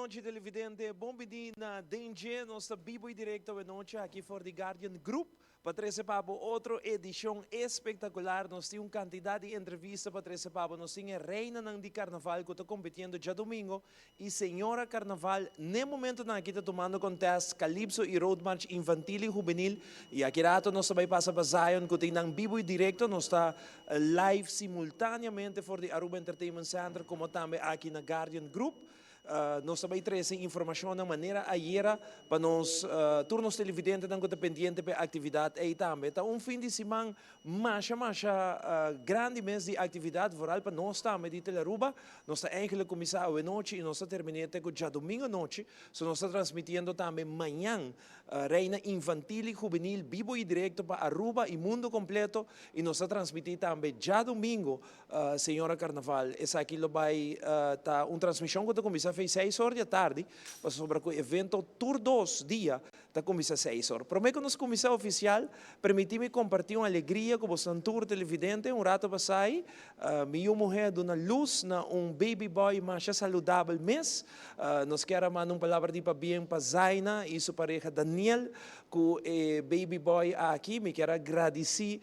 nochi, televidente. Bon bini na Den Dje. Nos ta bibo y directo awe nochi aki for di Guardian Group pa trece pa bo otro edicion espectacular. Nos tin un cantidad di entrevista pa trece pa bo. Nos tin e reinanan di carnaval cu ta competiendo djadomingo y señora carnaval n'e momentonan aki ta tumando contest Calypso y Road March Infantil y Juvenil. Y aki rato nos ta bay pasa pa Zion cu tin nan bibo y directo. Nos ta live simultaneamente for di Aruba Entertainment Center como tambe aki na Guardian Group. Nos ta bay trece informacionnan manera ayera pa nos tur nos televidentenan cu ta pendiente pa e actividad ey tambe. Ta un fin di siman masha masha grandi mes di actividad vooral pa nos tambe di Telearuba. Nos ta eigenlijk cuminsa awenochi y nos ta termine te cu djadomingo anochi. So nos ta transmitiendo tambe mañan Reina Infantil y Juvenil bibo y directo pa Aruba y mundo completo y nos ta transmiti tambe djadomingo Señora Carnaval. Esaki lo bay ta un transmision cu ta cuminsa fey seis or di atardi pasobra cu evento tur dos dia ta cuminsa seis or. Prome cu nos cuminsa oficial permiti mi comparti un alegria cu bosonan tur televidente. Un rato pasai mi yu muhe a duna luz na un baby boy masha saludabel mes. Nos kier a manda un palabra di pabien pa Zaina y su pareha Daniel cu e baby boy aki. Mi kier a gradici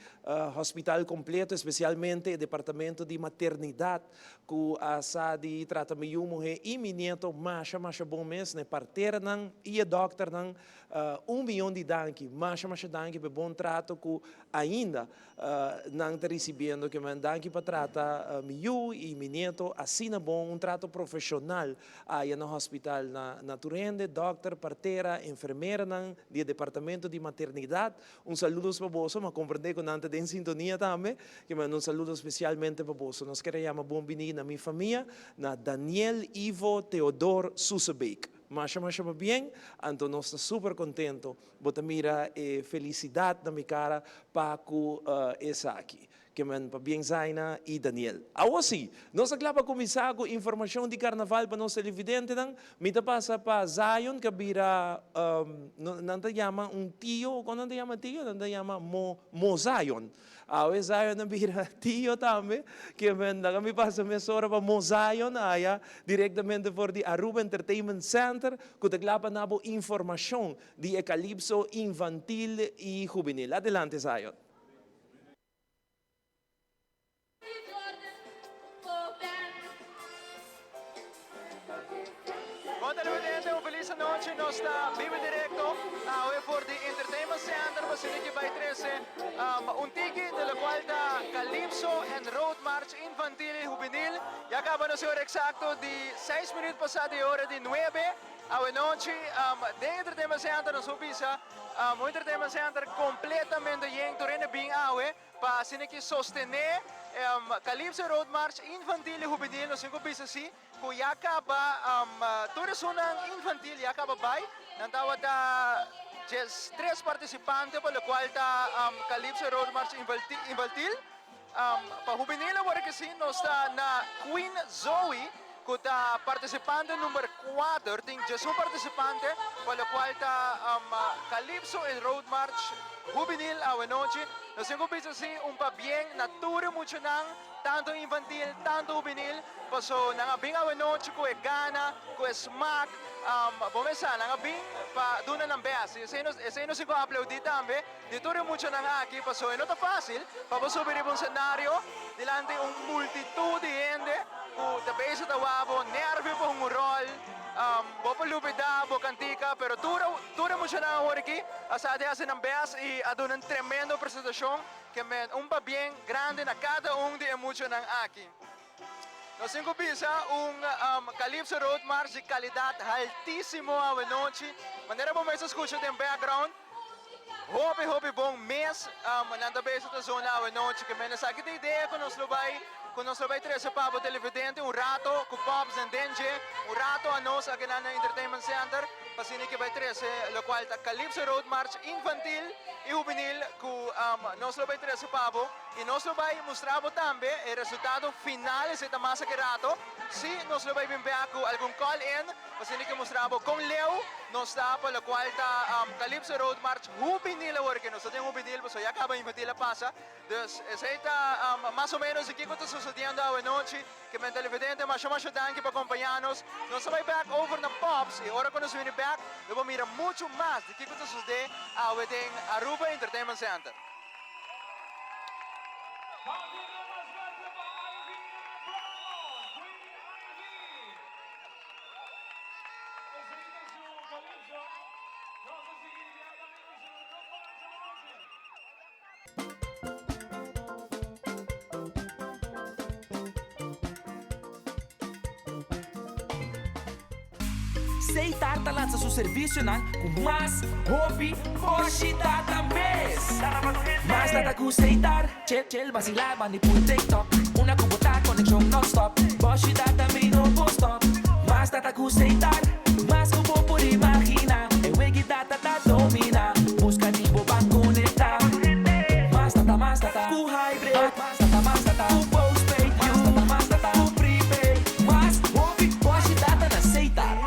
hospital completo, especialmente e departamento di maternidad cu a sa di trata mi yu muhe y mi nieto masha masha bon mes, na e parteranan y e dokternan. Un miyon di danki, masha masha danki pa e bon trato cu ainda nan ta ricibiendo ke men danki pa trata mi yu y mi nieto asina bon, un trato profesional aya na hospital na na tur hende, dokter, partera, enfermeranan di e departamento di maternidad, un saludos pa boso, m'a comprende cu nan ta den sintonia tambe, ke men un saludo specialmente pa boso. Nos kier a yama bon bini na mi famia, na Daniel Ivo Theodor Susebeek. Masha masha pabien, anto nos ta super contento. Bo ta mira e felisidat na mi kara pa ku esaki. Ke men pabien Zaina i Daniel. Awor si, nos a kla pa kuminsá ku informashon di karnaval pa nos televidentenan. Mi ta pasa pa Zion ku a bira, nan ta yama un tio, kon nan ta yama tio? Nan ta yama mo, mo Zion. Awe Zion a bira tio tambe, ke men laga mi pasa mesora pa Mo Zion aya direktamente for di Aruba Entertainment Center ku ta kla pa na bo informashon di e Calypso Infantil y Juvenil. Adelante Zion. Bon televidente, un feliz anochi. Nos ta biba directo awe for di Entertainment Center pa asina ki bai trece un tiki de locual ta Calypso and Road March Infantil y Juvenil. Ya caba nos e ora exacto di seis minuut pasa di e ora di nuebe awe nochi den Entertainment Center. Nos por bisa un Entertainment Center completamente yen tur hende bin awe. Pa asina ki sostené Calypso Road March Infantil i Hubenil nos tin ku bisa si ku ya kaba tur esunnan infantil ya kaba bai. Nan tabata 13 partisipante pa lokual ta Calypso Road March Infantil. Pa hubenil awor ki si nos ta na Queen Zoe ku ta partisipante number kuater. Tin 11 partisipante pa lokual ta Calypso Road March Hubenil awanochi. Nos tin ku bisa si un pabien na tur e muchanan, tantu infantil, tantu hubenil, paso nan a bin awanochi ku e gana, ku e smak. Bo mes sa, nan a bin pa duna nan best. I esei nos, esei nos tin ku aplaudí tambe di tur e muchanan aki, paso e no ta fásil pa bo subi riba un senario dilanti un multitut di hende ku ta bezig ta wak bo nervio pa hunga un ròl. Bo por lubidá bo kantika, pero tur. Tur e muchanan awor aki a sa di hasi nan best y a duna un tremendo presentacion ke men un pabien grandi na cada un di e muchanan aki. Nos tin cu bisa un Calypso Road March di calidad altisimo awe nochi. Manera bo mes a scucha den background, hopi hopi bon mes nan ta bezig ta zona awe nochi. Ke men esaki ta idea cu nos lo bay cu nos lo bay trece pa bo televidente un rato cu Pops den Denje, un rato anos akinan na Entertainment Center. Pa asina ke bai trese lokual ta Calypso Road March Infantil i Hubenil ku nos lo bai trese pa bo. Y nos lo bay mustra bo tambe e resultado final, esey ta mas aki rato. Si, nos lo bay bin bek cu algun call in, pa asina ke mustra bo con leu nos ta pa locual ta Calypso Road March Hubenil awor ke nos ta den Hubenil pasobra ya caba Infantil a pasa. Dus esey ta mas o menos di kico ta sucediendo awe nochi. Ke men televidente masha masha danki pa acompaña nos. Nos ta bay bek over na Pops y ora cu nos bini bek lo bo mira mucho mas di kico ta sucede awe den Aruba Entertainment Center. Batiendo mas fuerte pa Ivy Brown, Queen Ivy. Esey ta su Calypso. Nos ta sigui inmediatamente su Road March anochi. Seitar ta lansa su servisionan ku mas hopi boshi data mes. Mas data ku Seitar, chel chel basilá bandi puru TikTok. Una ku bo ta konekshon nònstòp, boshi data mi no por stòp. Mas data ku Seitar, mas ku bo por imaginá. E wegi data ta dominá, buska di bo ban konektá. Mas data, mas data ku hybrid, mas data, mas data ku postpaid, mas data, mas data ku prepaid. Mas hopi boshi data na Seitar.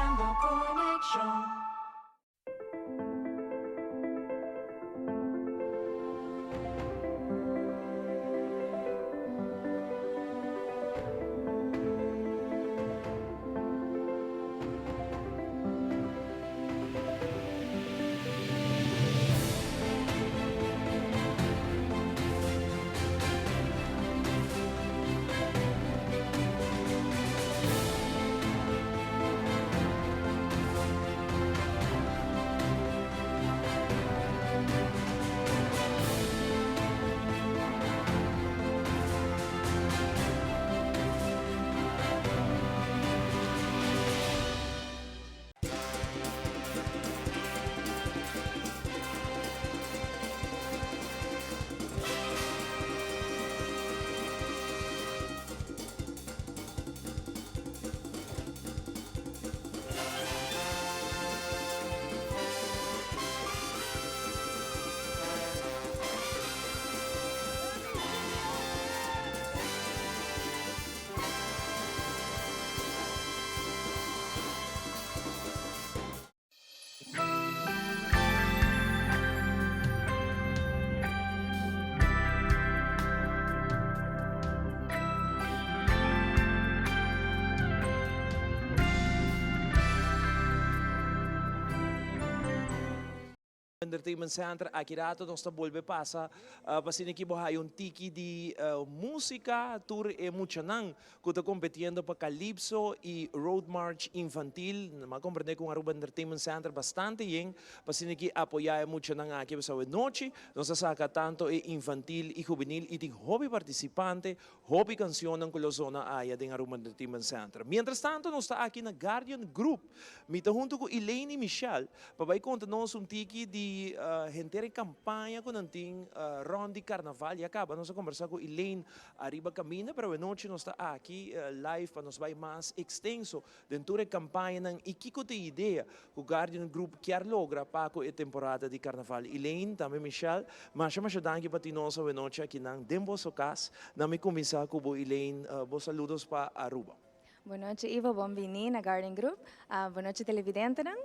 Entertainment Center aki rato nos ta bolbe pasa pa asina ki bo haya un tiki di musica tur e muchanan cu ta competiendo pa Calypso y Road March Infantil. Mi a comprende cu Aruba Entertainment Center bastante yen pa asina ki apoya e muchanan aki pasobra awe nochi nos a saca tanto e infantil y juvenil y tin hopi participante, hopi cancionnan cu lo zona aya den Aruba Entertainment Center. Mientras tanto nos ta aki na Guardian Group. Mi ta hunto cu Elaine y Michelle pa bai konta nos un tiki di henter e kampaña ku nan tin rònt di karnaval. Ya kaba nos a kombersá ku Elaine ariba kaminda, pero awenochi nos ta aki live pa nos bai mas ekstenso den tur e kampañanan i kiko ta e idea ku Guardian Group kier logra pa ku e temporada di karnaval. Elaine, tambe Michelle, masha masha danki pa tin nos awenochi akinan den boso kas. Na mi kuminsá ku bo Elaine, bo saludos pa Aruba. Bon nochi Ivo, bon bini na Guardian Group. Bon nochi televidentenan.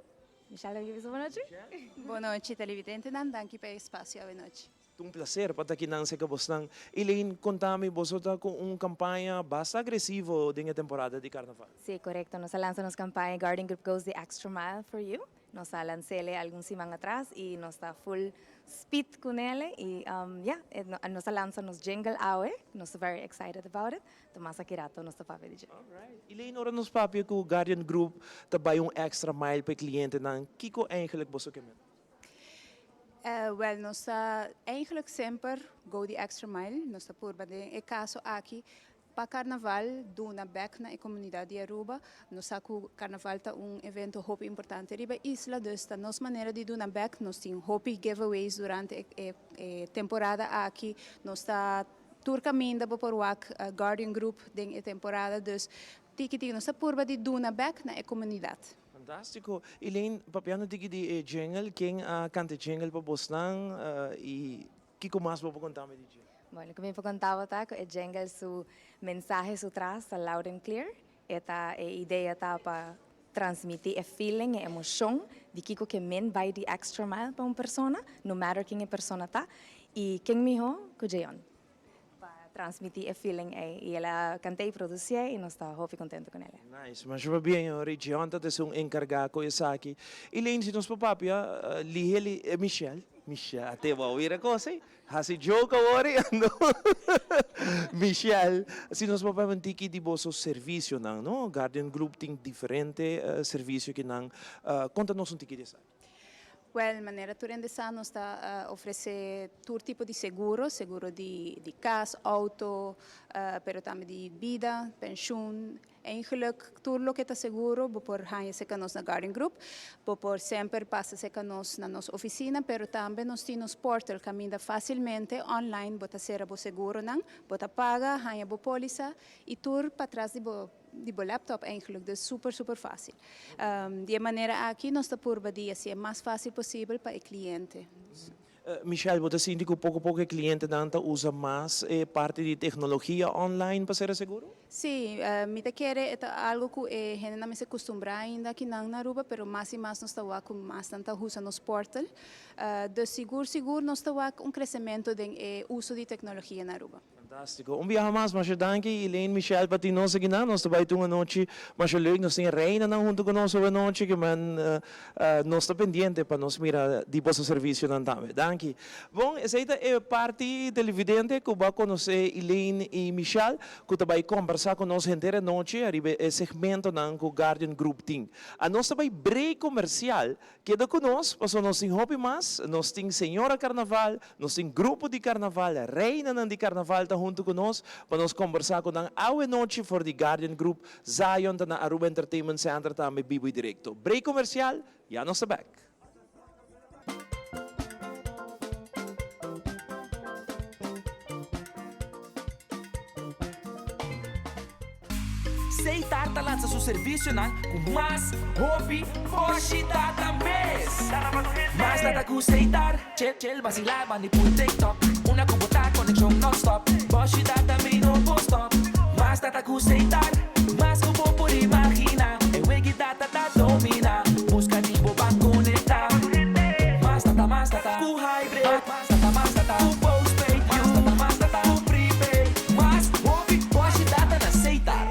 Michelle, lo bisa bon nochi? Bon nochi televidentenan, danki pa e espacio awe nochi. Ta un placer pa ta akinan cerca bosnan. Elaine, conta mi, boso ta cu un campaña basta agresivo den e temporada di carnaval. Si, corecto. Nos a lansa nos campaña Guardian Group Goes the Extra Mile for You. Nos a lans'ele algun siman atras y nos ta full speed cu nele y ya, nos a lansa nos jingle awe, nos ta very excited about it. Ta mas aki rato nos ta papia di dje. Alright. Elaine, ora nos papia cu Guardian Group ta bay un extra mile pa e clientenan, kico eigenlijk boso ke men? Wel, nos ta eigenlijk semper go the extra mile. Nos ta purba den e caso aki pa Carnaval duna bek na e comunidad di Aruba. Nos sa cu Carnaval ta un evento hopi importante riba e isla, dus ta nos manera di duna bek. Nos tin hopi giveaways durante e temporada aki. Nos ta Tur caminda bo por wak Guardian Group den e temporada, dus tiki tiki nos ta purba di duna bek na e comunidad. Fantastico. Elaine, papiando tiki di e jingle, ken a canta e jingle pa bosnan y kico mas bo por contami di dje? Bueno, loke mi por conta bo ta cu e jingle su mensahe su tras ta loud and clear. E ta e idea ta pa transmiti e feeling, e emocion di kico ke men bay di extra mile pa un persona, no matter ken e persona ta, y ken miho cu Jeon pa transmiti e feeling ey. Y el a cant'e y produci'e y nos ta hopi contento con el. Nice, masha pabien hoor, y Jeon ta esun encarga cu esaki. Elaine, si nos por papia, lihe li, Michelle, Michelle, ate bo a wira cos ey. Hasi joke awor y ando Michelle, si nos por papia un tiki di boso servicionan, no? Guardian Group tin diferente servicio ki nan. Conta nos un tiki di esaki. Wel, manera tur hende sa nos ta ofrece tur tipo di seguro, seguro di cas, auto, pero tambe di bida, pensioen. Eigenlijk tur loke ta seguro bo por haña serka nos na Guardian Group. Bo por semper pasa serka nos na nos oficina, pero tambe nos tin nos portal kaminda facilmente online bo ta sera bo seguronan, bo ta paga, haña bo polisa y tur patras di bo di bo laptop eigenlijk. Dus super super facil. Di e manera aki nos ta purba di haci'e mas facil posibel pa e cliente. Michelle, bo ta sinti ku poko poko e klientenan ta usa mas e parti di teknologia online pa sera seguro? Sí, mi ta kere e ta algo ku e hendenan mester kustumbrá ainda akinan na Aruba, pero mas i mas nos ta wak ku mas nan ta usa nos portal. Dus sigur sigur nos ta wak un kresementu den e uso di teknologia na Aruba. Fantástiko. Un biaha mas, masha danki Elaine, Michelle pa tin nos akinan. Nos ta bai tin un anochi masha leuk. Nos tin e reinanan huntu ku nos awe nochi ke men nos ta pendiente pa nos mira di boso servisionan tambe. Danki. Bon, esei ta e parti televidente ku bo a konosé Elaine i Michelle ku ta bai kombersá ku nos henter e nochi ariba e segmentonan ku Guardian Group tin. Anos ta bai break komersial. Keda ku nos, pasobra nos tin hopi mas. Nos tin Señora Carnaval, nos tin grupo di Carnaval, reinanan di Carnaval ta huntu ku nos pa nos kombersá ku nan awe nochi for di Guardian Group. Zion ta na Aruba Entertainment Center tambe bibu y direkto. Break komersial, ya nos ta bèk. Seitar ta lansa su servicionan cu mas hopi boshi data mes. Mas data cu Seitar, chel chel vacila bandi pul TikTok. Una cu bo ta conexion non stop, boshi data mi no por stop. Mas data cu Seitar, mas cu bo por imagina. E wegi data ta domina, busca di bo ban conecta. Mas data, mas data cu hybrid. Mas data, mas data cu postpaid. Mas data, mas data cu prepaid. Mas hopi boshi data na Setar.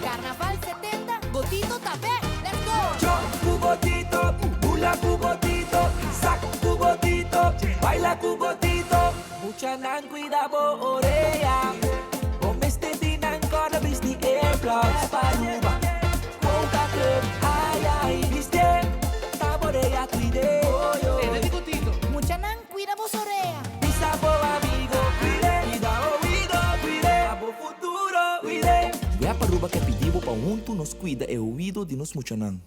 Carnaval 70, Botito ta bek! Let's go! Jump ku Botito, bula ku Botito, sak ku Botito, baila ku Botito. Muchanan cuida bo orea, bo mester di nan corda bisti earplugs pa Aruba. Quota Club, ay ay, bistié, ta bo orea cuid'é. Tene di Botito. Muchanan cuida bo orea. Bisa bo amigo cuid'é, cuida oido cuid'é, pa bo futuro cuid'é. Web Aruba ke pidi bo pa huntu nos cuida e oido di nos muchanan.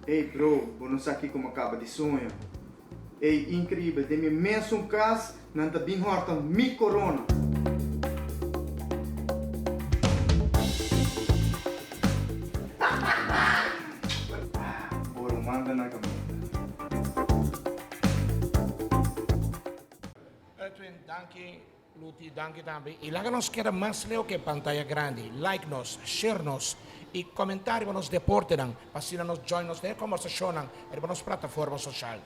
Ey bro, bo no sa kiko mi a kaba di soña. Ey increíbel, den mi mesun cas nan ta bin horta mi corona. Bo ruman ta na caminda. Edwin, danki. Luti, danki tambe. Y laga nos keda mas leu ke pantaya grandi. Like nos, share nos y comenta riba nos deportenan pa asina nos join nos den e combersacionnan riba nos plataforma social.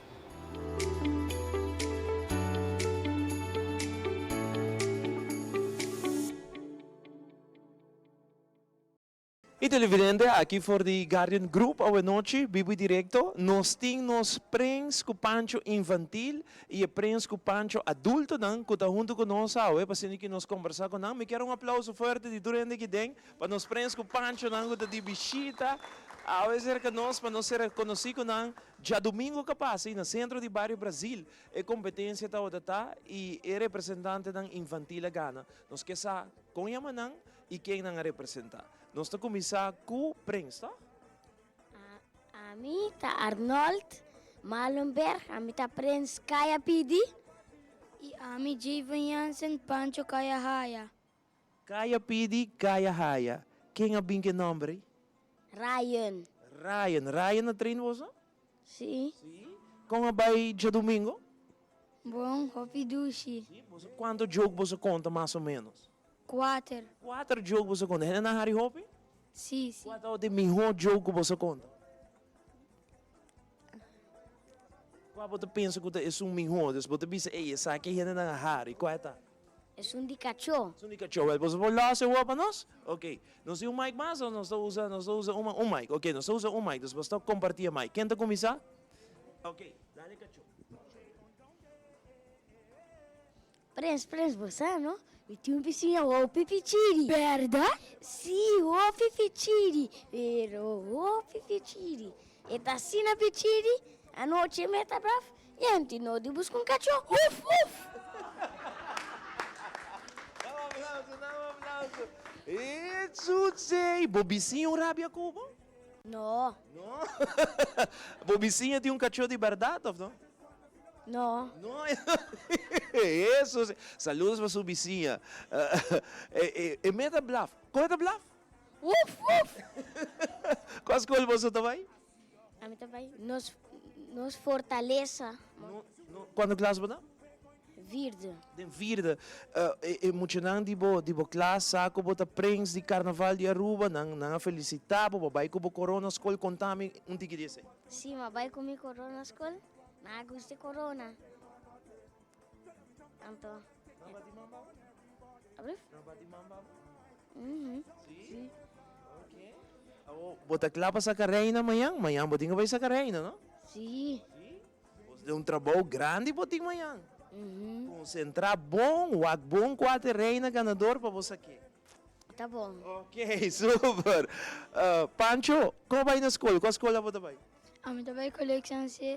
Y televidente aki for di Guardian Group awe nochi bibo y directo nos tin nos prens cu pancho infantil y e prens cu pancho adultonan cu ta hunto cu nos awe pa asina ki nos combersa cu nan. Mi kier un aplauso fuerte di tur hende aki den pa nos prens cu panchonan cu ta di bishita awe cerca nos pa nos ser conoci cu nan. Djadomingo ca pasa y na centro di Bario Brazil e competencia tawata ta y e representantenan infantil a gana. Nos ke sa con yama nan I ken nan a representá? Nos ta kuminsá ku Prins, tòg? Ami ta Arnold Malenberg, ami ta Prins Kaya Pidi. I ami Jayvon Jansen, Pancho Kaya Haya. Kaya Pidi, Kaya Haya. Ken a bin ku e nòmber ei? Ryan. Ryan. Ryan a train boso? Sí. Sí? Kon a bai djadumingo? Bon, hopi dushi. Sí? Boso kuantu joke boso konta mas o ménos? Kuater. Kuater joke boso konta. Hende nan hari hopi? Sí, sí. Kua tabata e mihó joke ku boso konta? Kua bo ta pensa ku ta esun mihó? Dus bo ta bisa, ey, esaki hende nan a hari. Kua e ta? Esun di kachó. Esun di kachó. Wèl, boso por lòs e wou pa nos? Oké. Nos tin un mic mas òf nos ta usa, nos ta usa un, un mic? Oké, nos ta usa un mic. Dus boso ta kompartí e mic. Ken ta kuminsá? Oké, dale kachó. Prens, prens, bo sa no? Mi tin un bisiña hopi pichiri. Bèrdat? Sí, hopi pichiri, pero hopi pichiri. E ta asina pichiri, anochi e meta braf i anti no di buska un kachó. Uf, uf! Dame aplauso, dame aplauso. E tsutsey! Bo bisiña un rabia ku bo? No. No? Bo bisiña tin un kachó di bèrdat òf no? No. No, eso si. Saludos pa su bisiña. E meta blaf. Kon e ta blaf? Wuf wuf! Kua skol boso ta bai? Ami ta bai nos nos Fortaleza. No, no, kuantu klas bo ta? Vierde. Den vierde. E muchanan di bo di bo klas sa ku bo ta prens di karnaval di Aruba, nan nan a felisitá bo, bo bai ku bo korona skol, konta mi un tiki di esei. Si, mi a bai ku mi korona skol. Mi a gusta e corona. Anto. Nan bati man pa bo? Abrif? Nan bati man pa bo? Mhm. Si? Ok. Awo, bo ta kla pa saka reina mañan? Mañan bo tin ku bai saka reina, no? Si. Si? Bo ta den un trabou grandi bo tin mañan. Mhm. Konsentrá bon, wak bon kua ta e reina ganador pa bo sak'é. Ta bon. Ok, super. Pancho, kon bai na skol? Kua skol abo ta bai? Ami ta bai coleccion si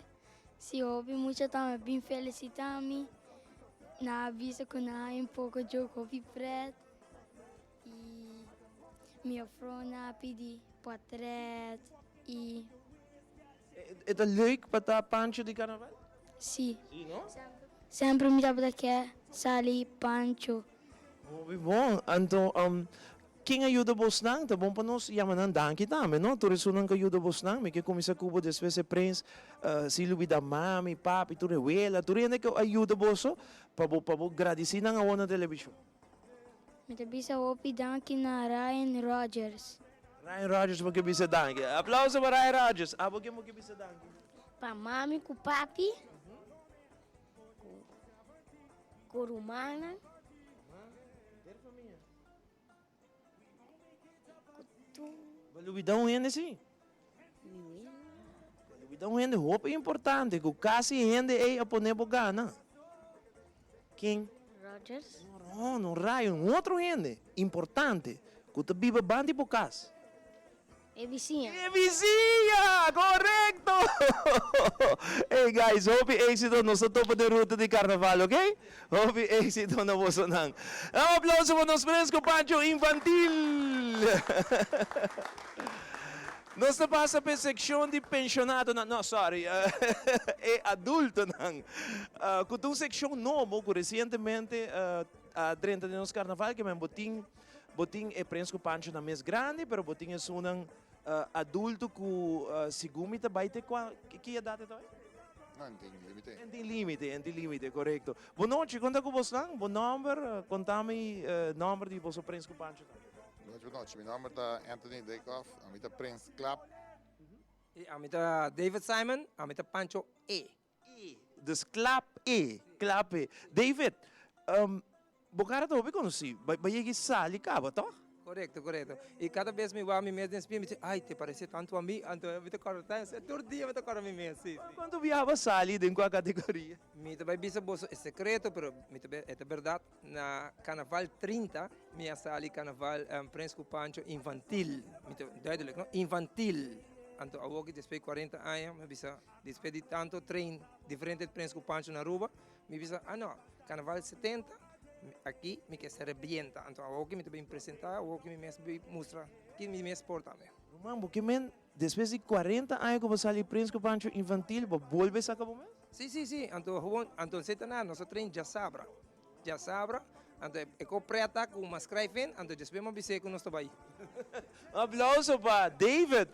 si hopi mucha tambe bin felicita mi. Nan a bisa cu nan a un poco joke hopi pret y mi juffrouwnan a pidi potret y. E ta leuk pa ta Pancho di carnaval? Si. Si no? Semper mi tabata ke sali Pancho. Hopi bon. Anto, ken a yuda bosnan? Ta bon pa nos yama nan danki tambe, no? Tur esunnan ku a yuda bosnan. Mi ke kuminsá ku bo despues e prens, si lubidá mami, papi, tur e wela, tur hende ku a yuda boso, pa bo pa bo gradisí nan awor na televishon. Mi ta bisa hopi danki na Ryan Rogers. Ryan Rogers bo ke bisa danki. Aplauso pa Ryan Rogers. Abo ken bo ke bisa danki? Pa mami ku papi. Ku rumannan. Ku tur. Bo lubida un hende si? Mi wela. Bo lubida un hende hopi importante ku kasi hende ei a pone bo gana. Ken? Rogers. No, no Ryan, un otro hende importante ku ta biba banda di bo kas. E bisiña. E bisiña! Korekto! Ey guys, hopi éxito, nos ta topa den ruta di karnaval, ok? Hopi éxito na bosonan. Un aplauso pa nos Fresco Pancho Infantil! Nos ta pasa pa e sekshon di penshonadonan, no sorry, e adultonan, ku ta un sekshon nobo ku resientemente a drenta den nos karnaval, ke men bo tin. Bo tin e prens ku Pancho na mes grandi, pero bo tin esunnan adulto ku segun mi ta bai te kua, ki edat e ta bai? No, en tin limite. En tin limite, en tin limite, korekto. Bon nochi, konta ku bosnan? Bo nòmber, konta mi nòmber di boso Prins ku Pancho tambe. Bon nochi, bon nochi. Mi nòmber ta Anthony Dijkhoff, ami ta Prins Klap. I ami ta David Simon, ami ta Pancho E. E, dus Klap E, Klap E. David, bo kara ta hopi konosí, bo yega i sali kaba, tòg? Korekto, korekto. I kada bes mi wak mi mes den spia, mi di, ai, te parese tantu a mi, anto mi ta kòrda ta, tur dia mi ta kòrda mi mes, si, si. Kuantu biaha bo a sali den kua kategoria? Mi ta bai bisa boso e sekreto, pero mi ta e ta bèrdat, na Karnaval 30 mi a sali Karnaval Prins ku Pancho infantil, mi ta duidelijk no, infantil. Anto awoki despues di 40 aña mi a bisa, despues di tanto train diferente Prins ku Pancho na Aruba, Mi bisa, ah no, Carnaval 70, aki mi ke ser rebienta. Anto awoki mi ta bin presenta, awoki mi mes bin mustra ki mi mes por tambe. Ruman, bo ke men despues di 40 aña ku bo sali Prins ku Pancho Infantil, bo bolbe saka bo mes? Si, si, si. Anto gewoon, anto esei ta nada, nos a train djasabra. Djasabra, anto e ko preta ku mas skrijf in, anto despues mi a bis'é ku nos ta bai. Un aplauso pa David,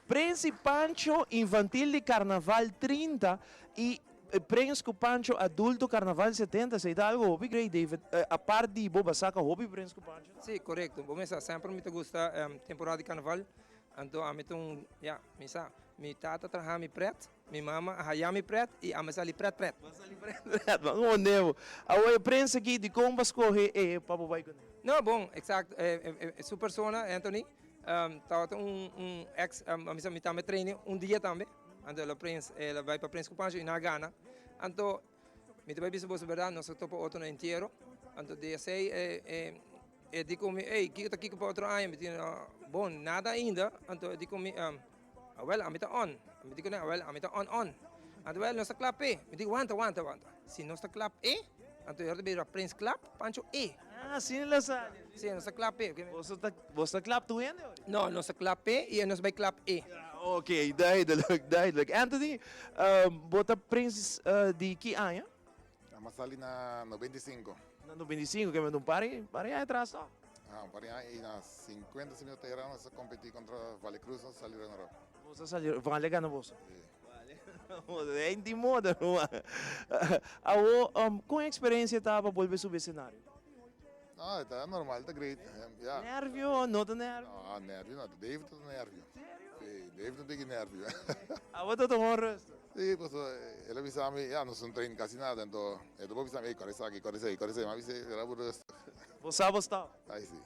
Prins y Pancho Infantil di Carnaval 30 y Prins cu Pancho adulto Carnaval 70 esey ta algo hopi great David apart di bo ba saca hopi Prins cu Pancho. Si corecto bo mesa semper mi ta gusta temporada di carnaval anto ami ta un ya mi sa mi tata traha mi pret mi mama a haya mi pret y ami a sali pret pret. Bo a sali pret pret bo a ngonde bo awor e prins aki dicon bo a scoge e pa bo bay cune? No bon exacto su persona Anthony tabata un ex mi sa mi tambe traine un dia tambe. Anto el a prins, el a bai pa prins ku Pancho i nan a gana. Anto mi ta bai bisa boso bèrdat, nos a topa otro na entiero. Anto di esei e e e di ku mi, ey, kiko ta kiko pa otro aña? Mi di, bon, nada ainda. Anto e di ku mi, awèl, ami ta on. Mi di ku nan, awèl, ami ta on on. Anto wèl, nos ta klap p'e. Mi di, wanta, wanta, wanta. Si nos ta klap e, anto e ora ta bira prins klap, Pancho e. Ah, asina el a sali. Si, nos ta klap p'e. Boso ta, boso ta klap tur hende ora? No, nos ta klap p'e i nos bai klap e. Ok, duidelijk, duidelijk. Anthony, bo ta prins di ki aña? Ami a sali na 95. Na 95, ke men un par par aña atras to? Ah, un par aña i na 50 si mi no ta era nos a kompetí kontra Vale Cruz, nos a sali runner up. Boso a sali, Vale gana boso? Si. Vale gana boso, ei di moda ruman. Awo, kon e eksperensia ta pa bolbe subi esenario? No, e ta normal, ta great. Ya. Nervio o no ta nervio? No, nervio no. Dave ta nervio. Serio? Si, Dave no tiki nervio. Abo ta tuma un rustig? Si, pasobra el a bisa mi, ya, nos no train casi nada, anto e ta por bisa mi, ey, kore esaki, kore esey, kore esey, mi a bis'e, será bo rustig. Bo sa bo stap? Ay, si.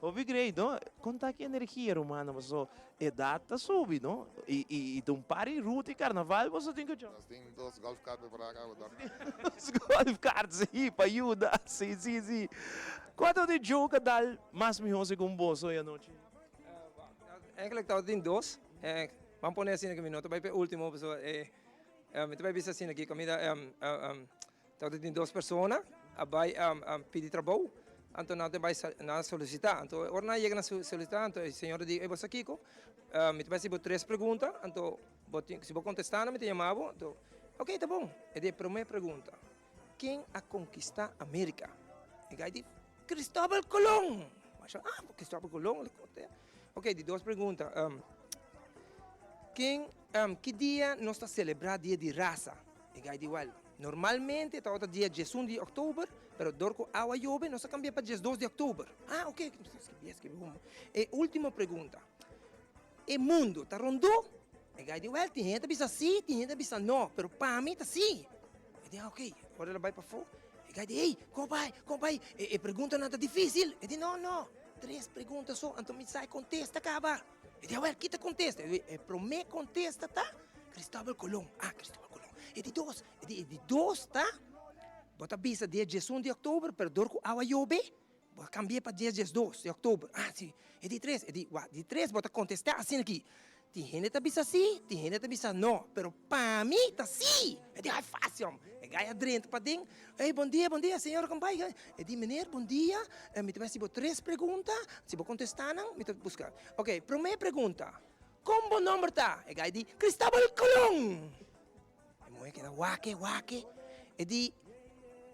Hopi great, no? Kon ta ki energia, rumannan? Pasobra edat ta subi, no? I, i, i ta un par di ruta i karnaval boso tin ku djòp. Nos tin dos golf cart prepará kaba, dòk. Dos golf cart, sí, pa yuda. Sí, sí, sí. Kua ta di joke a dal mas mihó segun boso e anochi? Eigenlijk tabatin dos. Ban pone asina ku mi no ta bai pa e último, pasobra e mi ta bai bisa asina aki, kaminda Tabata tin dos persona a bai pidi trabou, anto nan ta bai nan a solisitá. Anto ora nan a yega na solisitá, anto e señor a di, ey bo sa kiko? Mi ta bai hasi bo tres pregunta, anto bo tin, si bo kontestá nan mi ta yama bo. Anto, ok ta bon. E di e promé pregunta, ken a konkistá Amerika? E gai di, Cristobal Colon! Ah, Cristobal Colon, ok, di dos pregunta, ken, ki dia nos ta selebrá dia di rasa? E gai di, Wèl, normalmente tabata dia diesun di òktober, pero dor ku awa yobe nos a kambia pa diesdos di òktober. Ah, oke, skibi, skibi. E último pregunta, E mundu ta rondó? E gai di, Wèl, tin hende ta bisa sí, tin hende ta bisa nò, pero pa mi ta sí. E di, Ah, oke. Ora el a bai pafó, e gai di, Ey, kon bai, kon bai? E preguntanan ta difísil. E di, No, no, tres pregunta so, anto mi sa e kontesta kaba. E di, Awel, kita kontesta? E di, E promé kontesta ta Cristóbal Colón. Ah, Cristóbal Colón. E di dos, e di, e di dos ta, bo ta bisa dia diesun di òktober, pero dor ku awa yobe, bo a kambi'é pa dia diesdos di òktober. Ah, si. E di tres, e di, wak, di tres bo ta kontestá asina aki, Tin hende ta bisa sí, tin hende ta bisa no, pero pa mi ta sí! E di, Ai, fácil, hòm. E gai a drenta paden, Ey, bon dia, bon dia, señor, kon bai? E di, Meneer, bon dia, mi ta bai hasi bo tres pregunta, si bo kontestá nan, mi ta buska. Oké, promé pregunta, kon bo nòmber ta? E gai di, Cristóbal Colón! E muhé keda wak-e, wak-e. E di.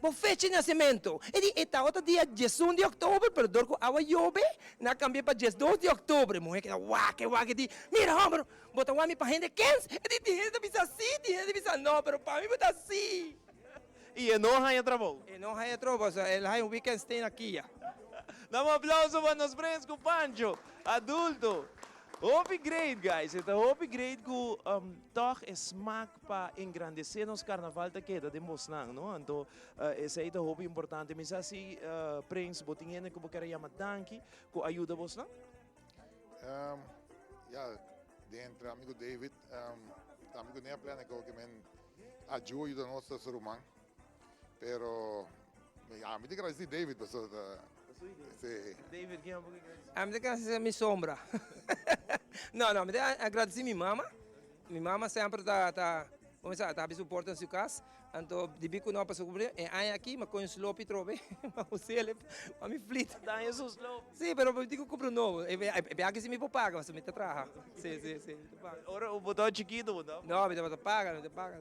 Bo fecha di nasementu. E di, e tabata dia diesun di òktober, pero dor ku awa yobe, nan a kambi'é pa diesdos di òktober. E muhé keda wak e wak e di, Mira hòmber, bo ta wak mi pa hende kens? E di, tin hende ta bisa sí, tin hende ta bisa no, pero pa mi bo ta sí. I e no haña trabou. E no haña trabou, pasobra el haña un weekend stay na Kia. Dam un aplauso pa nos prens ku Pancho, adulto. Hopi great guys, e ta hopi great ku tòg e smak pa engrandesé nos karnaval ta keda den bosnan, no? Anto esei ta hopi importante. Mi sa si Prens bo tin hende ku bo kere yama danki ku a yuda bosnan? Ya, den entre ami ku David, tambe ku Nea Plena ku men a yuda nos ta su ruman. Pero ami ta gradisí David pasobra ta, si. David, ken bo ke gradisí? Ami ta gradisí mi sombra. No, no, mi ta gradisí mi mama. Mi mama semper ta, ta, como sa, ta habi su porta na su cas. Anto debí cu no a pasa cu e aña aki mi a coge un slopi trobe, mi a us'el pa mi flit. A daña su slopi. Sí, pero mi tin cu cumpra un nobo. E biaha si mi por paga, pasobra mi ta traha. Sí, sí, sí, mi ta paga. Ora bo tabata chikito bo tabata paga? No, mi tabata paga, mi ta paga.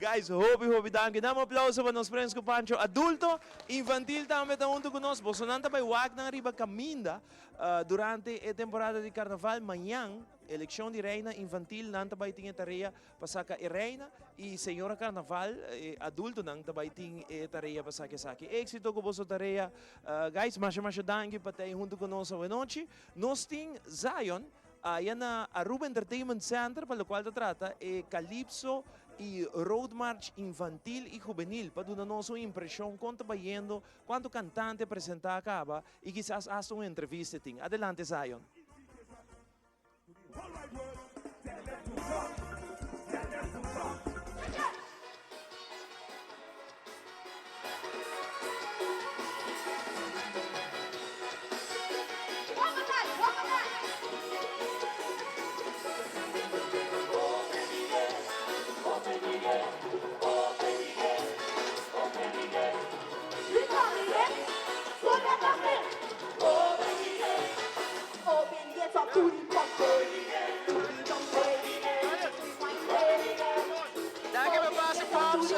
Guys, hopi hopi danki. Dam un aplauso pa nos Prens ku Pancho. Adulto, infantil tambe ta hunto ku nos. Bosonan ta bai wak nan riba kaminda durante e temporada di karnaval. Mañan, elekshon di reina infantil, nan ta bai tin e tarea pa saka e reina. I señora karnaval, e adultonan ta bai tin e tarea pa saka esaki. Éksito ku boso tarea. Guys, masha masha danki pa ta ei hunto ku nos awenochi. Nos tin Zion Aya na Aruba Entertainment Center pa locual ta trata e Calypso y Road March Infantil y Juvenil pa duna nos un impresion con ta bayendo, cuanto cantante a presenta caba y kisas hasta un entrevista tin. Adelante Zion. Danki pa pasa Pops,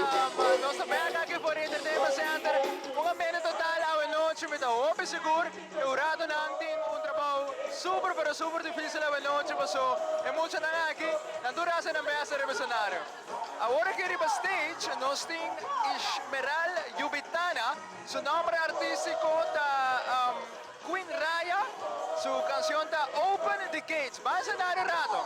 nos ta bek aki for Entertainment Center. Un ambiente total awe nochi, mi ta hopi sigur e huradonan tin un trabou super pero super dificil awe nochi paso e muchanan aki nan tur haci nan best riba escenario. Awor aki riba stage nos tin Ishmeral Yubitana, su nomber artistico ta Queen Raya, su cancion ta Open the Gates. Ban escenario rato.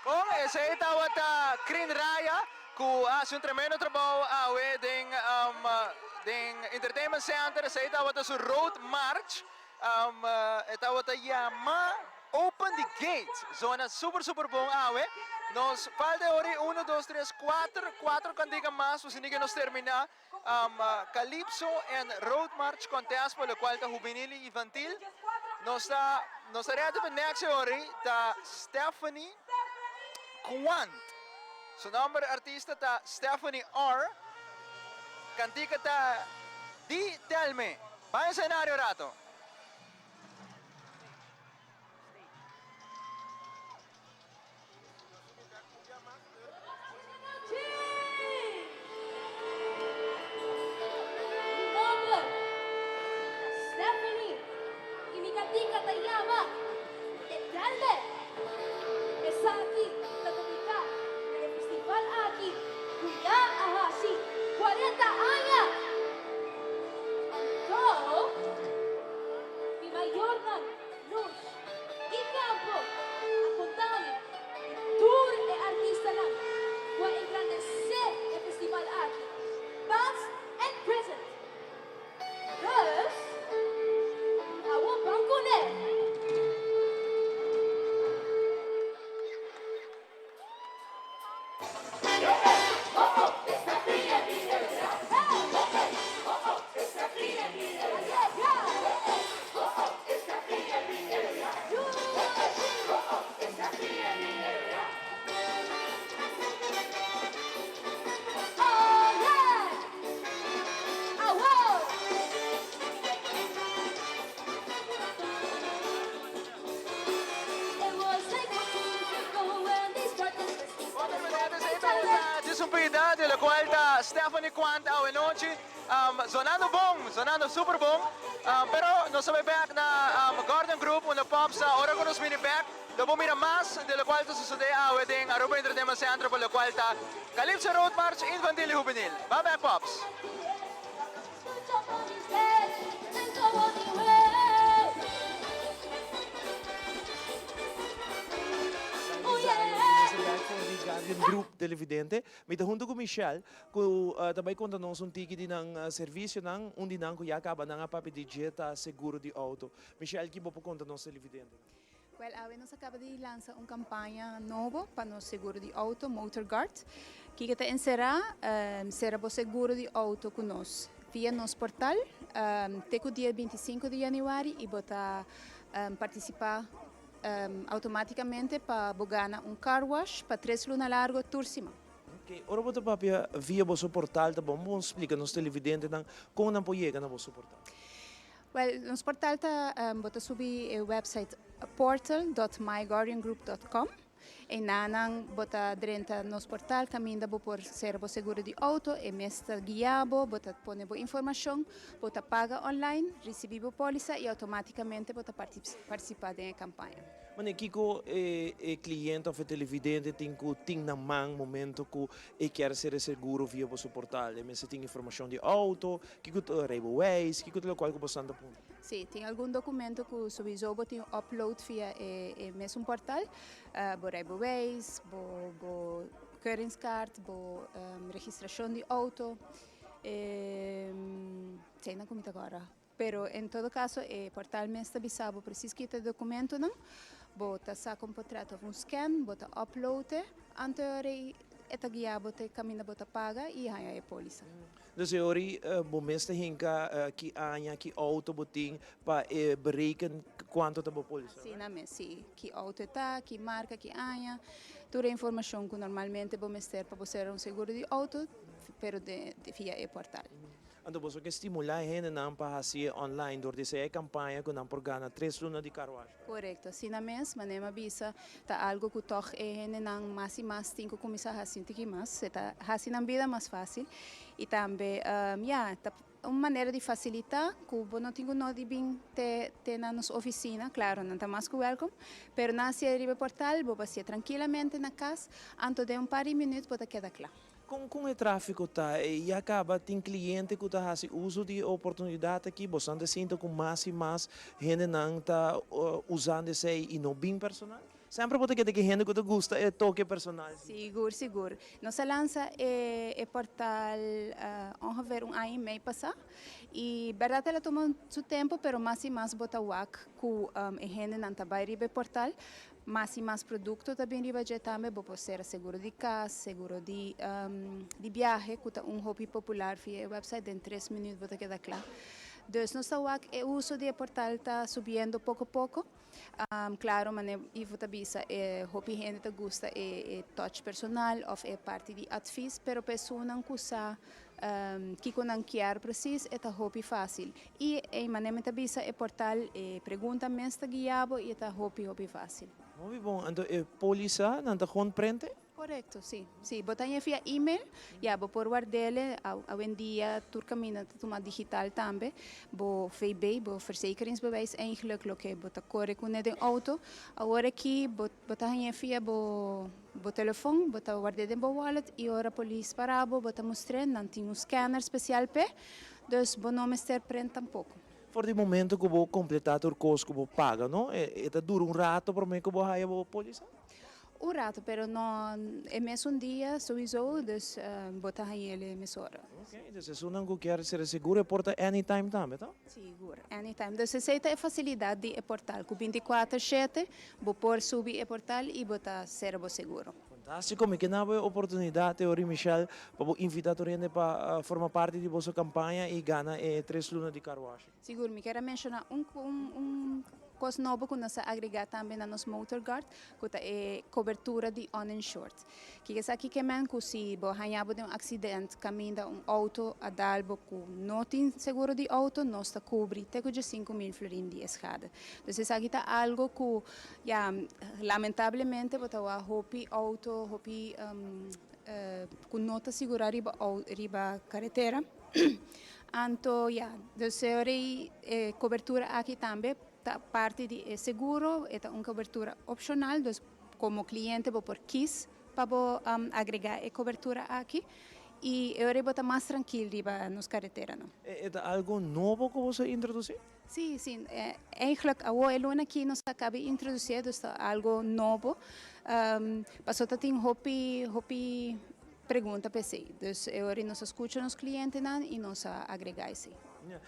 Bon, esey tabata Crin Raya cu a haci un tremendo trabou awe den den Entertainment Center. Esey tabata su Road March. E tabata yama Open the Gates. Zona super super bon awe. Nos falta e ora y uno, dos, tres, cuater, cuater cantica mas pa asina que nos termina. Calypso and Road March Contest pa locual ta hubenil y infantil. Nos ta nos ta ready pa next ori ta Stephanie Quant. Su nomber artista ta Stephanie R. Cantica ta Di Telme. Ban escenario rato. Mi nomber Stephanie y mi cantica ta yama Detelme. Esaki ta dedica na e festival aki cu ya a haci 40 aña. Anto. locual ta Stephanie Quant awe nochi. Zonando bon, zonando super bon. Pero nos ta bay bek na Garden Group unda Pops ta. Ora cu nos bini bek lo bo mira mas di locual ta sucede awe den Aruba Entertainment Center pa locual ta Calypso Road March Infantil y Hubenil. Ba bek Pops. Guardian Group televidente. Mi ta hunto cu Michelle cu ta bay conta nos un tiki di nan servicionan, un di nan cu ya caba nan a papia di dje ta seguro di auto. Michelle ki bo por conta nos televidente? Wel awe nos a caba di lansa un campaña nobo pa nos seguro di auto, Motor Guard. Kiko ta encera? Cera bo seguro di auto cu nos via nos portal te cu dia 25 di januari y bo ta participa automaticamente pa bo gana un car wash pa tres luna largo tur siman. Ok, ora bo ta papia via boso portal ta bon bo splica nos televidentenan con nan por yega na boso portal. Wel, nos portal ta, bo ta subi e website portal dot myguardiangroup dot com. Einanan bo ta drenta nos portal caminda bo por cera bo seguro di auto, e mes ta guia bo, bo ta pone bo informacion, bo ta paga online, ricibi bo polisa y automaticamente bo ta participa den e campaña. Mane kico e e cliente of e televidente tin cu tin na man momento cu e kier cera e seguro via boso portal? E mester tin informacion di auto, kico ta rijbewijs, kico ta locual cu boso ta puntra? Si, tin algun documento cu sowiso bo tin upload via e e mesun portal, bo rijbewijs, bo bo keuringskaart, bo registracion di auto, eseinan cu mi ta acorda. Pero en todo caso e portal mes ta bisa bo precies ki ta e documentonan, bo ta saca un portret of un scan, bo ta upload e, anto e ora ei e ta guia bo te caminda bo ta paga y haya e polisa. Dus e ora ei bo mes ta hinca ki aña, ki auto bo tin pa e bereken cuanto ta bo polisa, right? Asina mes, si. Ki auto e ta, ki marca, ki aña, tur e informacion cu normalmente bo mester pa bo cera un seguro di auto, pero via e portal. Anto boso ke stimulá e hendenan pa hasi e online dor di esei e kampaña ku nan por gana tres luna di car wash. Korekto, asina mes, manera mi a bisa, ta algu ku tòg e hendenan mas i mas tin ku kuminsá hasi un tiki mas. E ta hasi nan bida mas fásil i tambe, ya, ta un manera di fasilitá ku bo no tin ku no di bin te te na nos ofisina. Klaro, nan ta mas ku wèlkom, pero nan hasié riba e portal, bo por hasié trankilamente na kas, anto den un par di minüt bo ta keda kla. Kon kon e trafiko ta? Ya kaba tin kliente ku ta hasi uso di e oportunidat aki? Bosan ta sinta ku mas i mas hendenan ta usando esei i no bin personal? Semper bo ta keda ki hende ku ta gusta e toke personal. Sigur, sigur. Nos a lansa e e portal ongeveer un aña i mei pasá i bèrdat el a tuma su tempu pero mas i mas bo ta wak ku e hendenan ta bai riba e portal. Mas i mas produkto ta bin riba dje tambe, bo por sera seguro di kas, seguro di di biahe ku ta un hopi popular via e website, den tres minüt bo ta keda kla. Dus nos ta wak e uso di e portal ta subiendo poko poko. Klaro manera Ivo ta bisa e hopi hende ta gusta e e touch personal òf e parti di advis, pero pa esunnan ku sa Kiko nan kier precies e ta hopi facil. Y ey manera mi ta bisa e portal e pregunta mes ta guia bo y e ta hopi hopi facil. Hopi bon, anto e polisa nan ta gewoon prente? Correcto, si. Si, bo ta haña via email, ya bo por wardele, awendia tur caminda ta tuma digital tambe, bo VB, bo verzekeringsbewijs eigenlijk, loke bo ta core cune den auto, awor aki bo bo ta haña via bo. Bo telefon, bo ta ward'é den bo wallet i ora polis para bo, bo ta mustr'é, nan tin un scanner spesial p'e, dus bo no mester prent tampoko. For di momento ku bo kompletá tur kos ku bo paga, no? E ta dura un rato promé ku bo haya bo polisa? Un rato, pero no e mesun dia souiso, dus bo ta hañ'el e mesora. Ok, dus esunnan ku kier sera seguro e por ta anytime tambe, to? Sigur, anytime. Dus esei ta e fasilidat di e portal, ku bintikuater shete Bo por subi e portal y bo ta sera bo seguro. Fantástiko, mi ke na bo e oportunidat Teori Michelle pa bo invita tur hende pa forma parti di boso kampaña i gana e tres luna di car wash. Sigur, mi kier a menshoná un un kos nobo ku nos a agregá tambe na nos motor guard ku ta e kobertura di uninsured. Kiko esaki ke men ku si bo haña bo den un aksident kaminda un outo a dal bo ku no tin seguro di outo nos ta kubri te ku 10,000 florin di e schade. Dus esaki ta algo ku ya lamentablemente bo ta wak hopi outo hopi. ku no ta sigurá riba riba karetera. Anto ya, dus e ora ei e kobertura aki tambe ta parti di e seguro, e ta un kobertura opshonal, dus komo kliente bo por kis pa bo agregá e kobertura aki i e ora ei bo ta mas trankil riba nos kareteranan. E ta algu nobo ku boso a introdusí? Sí, sí. Eigenlijk awo e luna aki nos a caba introducié, dus ta algo nobo. Paso ta tin hopi, hopi pregunta pa esey. Dus e ora nos a scucha nos clientenan y nos a agrega esey.